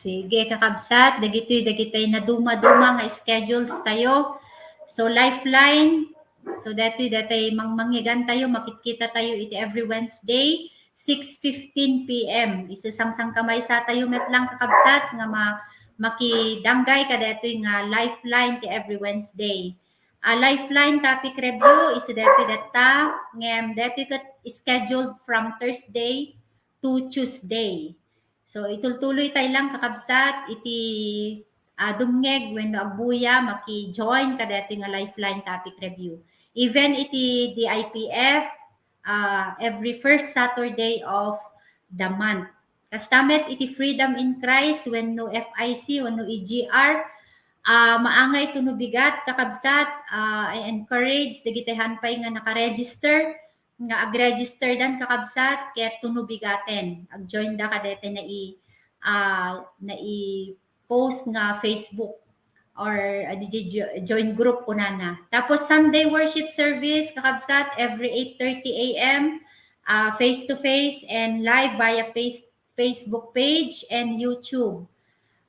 Sige, kakabsat, dagitoy, dagitoy naduma-duma nga schedules tayo. So, Lifeline, so, datoy, datoy mangmangigan tayo, makitkita tayo iti every Wednesday, six fifteen P M. Isu sangsangkamaysa tayo met lang, kakabsat, nga ma-, makidanggay kadatoy nga Lifeline ti every Wednesday. A Lifeline topic review, isu daytoy detta, ngem daytoy ket scheduled from Thursday to Tuesday. So, itultuloy tayo lang, kakabsat, iti, ah, dumngeg wenno agbuya, maki-join kadaytoy nga Lifeline topic review. Even iti D I P F, ah, every first Saturday of the month. Kasta met iti Freedom in Christ wenno F I C wenno E G R, ah, maangay iti no bigat, kakabsat, ah, I encourage dagiti haan pay nga naka-register, nga ag-register dan, kakabsat, ket iti no bigaten, ag-join da kadaytoy nai-, ah, nai-post nga Facebook or, ah, di, di, jo-, join group kunana. Tapos Sunday worship service, kakabsat, every eight thirty A M, ah, face to face and live via face-, Facebook page and YouTube.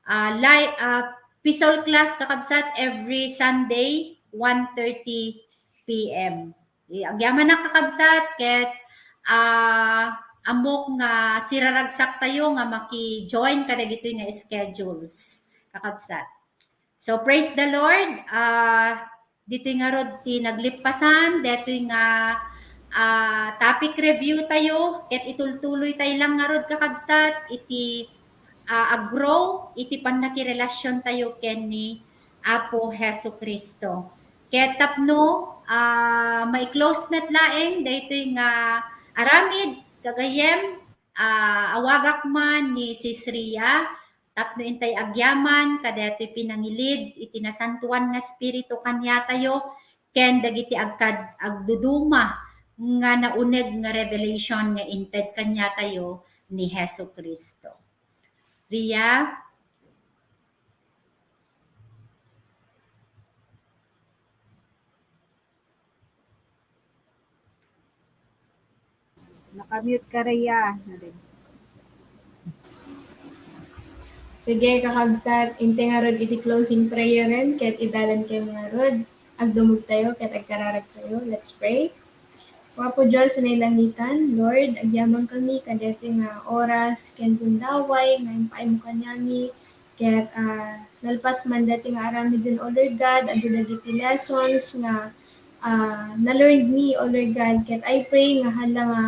Ah, live, ah, P S O L class, kakabsat, every Sunday, one thirty P M. Eh, agyamanak, kakabsat, ket, ah, ammok nga siraragsak tayo nga maki-join kadagitoy nga schedules, kakabsat. So, praise the Lord. Ah, ditoy ngarud ti naglippasan, daytoy nga, ah, topic review tayo, ket itultuloy tayo lang ngarud, kakabsat, iti, ah, ag-grow iti pannakirelasion tayo ken ni Apo Jesu-Cristo. Ket tapno, ah, mai-close met laeng daytoy nga aramid, gagayyem, ah, awagak man ni Sis Ria, tapno intay agyaman kadaytoy pinangilid iti Nasantoan nga Espiritu kaniatayo ken dagiti agkad-, agduduma nga nauneg nga revelation nga inted kaniatayo ni Jesu-Cristo. Ria? Naka-mute ka, Ria. Sige, kakabsat, intay ngarud iti closing prayeren, ket idalan kayo ngarud. Agdumog tayo, ket agkararag tayo. Let's pray. O Apo Dios a nailangitan, Lord, agyaman kami kadaytoy nga oras ken gundaway nga impaaymo kaniami Ket, ah, nalpas man daytoy nga aramiden, O Lord God, adu dagiti lessons nga, ah, na-learned mi, O Lord God. Ket I pray nga hala nga,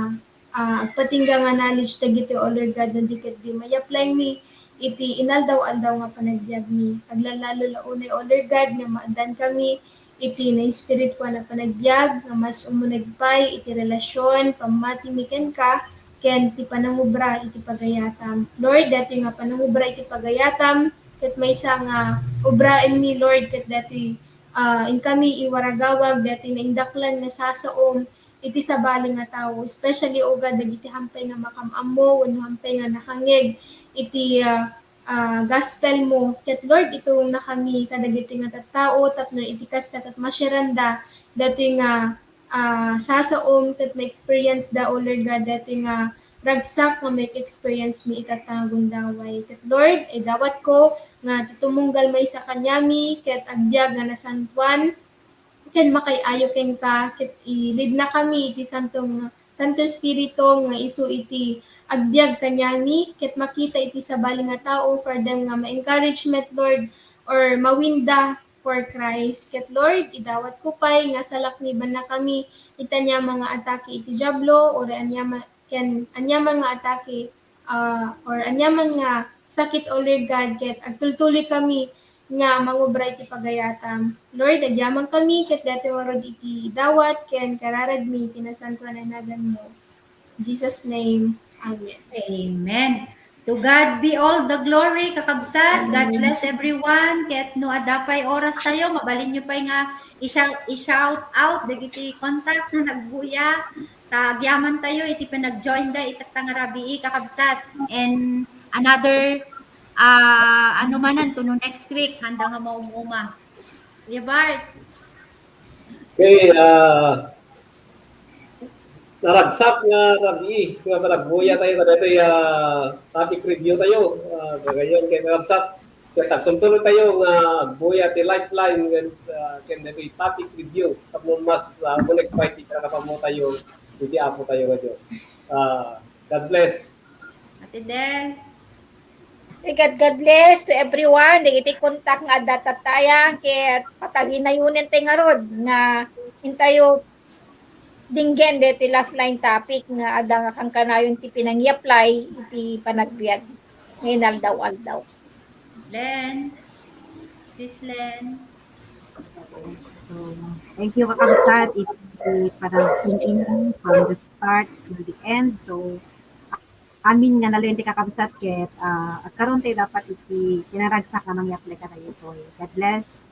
ah, agpatingga nga knowledge dagiti, O Lord God, no di ket di ma-apply mi iti inaldaw-aldaw nga panagbiag mi. Aglalalo la unay, O Lord God, nga maaddan kami iti naespirituan a panagbiag nga mas umuneg pay iti relasion, pammati mi kenka, ken ti panangubra iti pagayatam. Lord, daytoy nga panangubra iti pagayatam, ket maysa nga ubraenmi, Lord, ket daytoy, ah, inkami iwaragawag, daytoy naindaklan nga sasaom iti sabali nga tao, especially, O God, dagiti hampay nga makam-ammo wenno hampay nga nakangngeg iti, ah, ah, gospel mo. Ket, Lord, iturongna kami kadagiti nga tattao tapno iti kasta ket masiranda daytoy nga, ah, sasaom ket ma-experience da, O Lord God, daytoy nga ragsak nga ma-experience mi itatta nga gundaway. Ket, Lord, idawatko nga ti tumunggal maysa kaniami ket agbiag nga nasantoan ken makaay-ayo kenka, ket i-leadna kami iti Santo nga, Santo Espiritu nga isu iti agbiag kaniami, ket makita iti sabali nga tao for them nga ma-encouragement, Lord, or ma-win da for Christ. Ket, Lord, idawatko pay nga salaknibanna kami iti aniaman nga atake iti Diablo, or aniaman, ken aniaman nga atake, ah, or aniaman nga sakit, O Lord God, ket agtultuloy kami nga mangubra iti pagayatam. Lord, agyaman kami ket daytoy ngarud iti dawat ken kararagmi iti nasantoan a naganmo. In Jesus' name, amen. Amen. To God be all the glory, kakabsat. God Amen. Bless everyone. Ket no adda pay oras tayo, mabalinyo pay nga i-shout, i-shout out dagiti contact nga nagbuya. Ta agyaman tayo iti panag-join da itatta nga rabii, kakabsat. And another, ah, ano manen, to no next week, handa nga maum-uma. Kuya Bart. Okay, ah, naragsak nga rabii nga panagbuya tayo, kadaytoy, ah, topic review tayo, ah, gagayon ken kakabsat. Ket agtultuloy tayo nga agbuya ti lifeline ken, ah, ken daytoy topic review tapno mas, ah, umuneg pay ti panakaammo tayo iti Apo tayo nga Dios. Ah, God bless. Ate Del. Ket God bless to everyone. Dagiti contact nga adda tatta aya, ket pataginayonen tay ngarud nga intayo denggen deti lifeline topic nga adda nga kankanayon ti pinang-i-apply iti panagbiag nga inaldaw-aldaw. Len. Sis Len. So, thank you, kakabsat, iti panag-tune in from the start to the end. So, amin nga nalin ti kakabsat ket, ah, agkaroon tayo dapat iti kinaragsak nga mangyapli kadagitoy. God bless.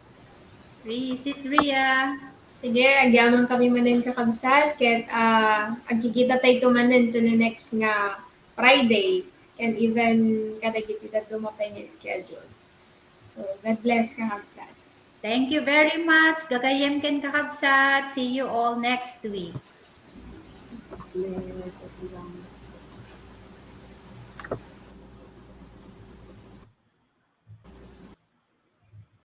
Ri-, Sis Ria. Sige, agyaman kami manen, kakabsat, ket, ah, agkikita tayo manen to the next nga Friday, and even kadagiti dadduma pay nga schedules. So, God bless, kakabsat. Thank you very much. Gagayyem ken, kakabsat. See you all next week. Yes.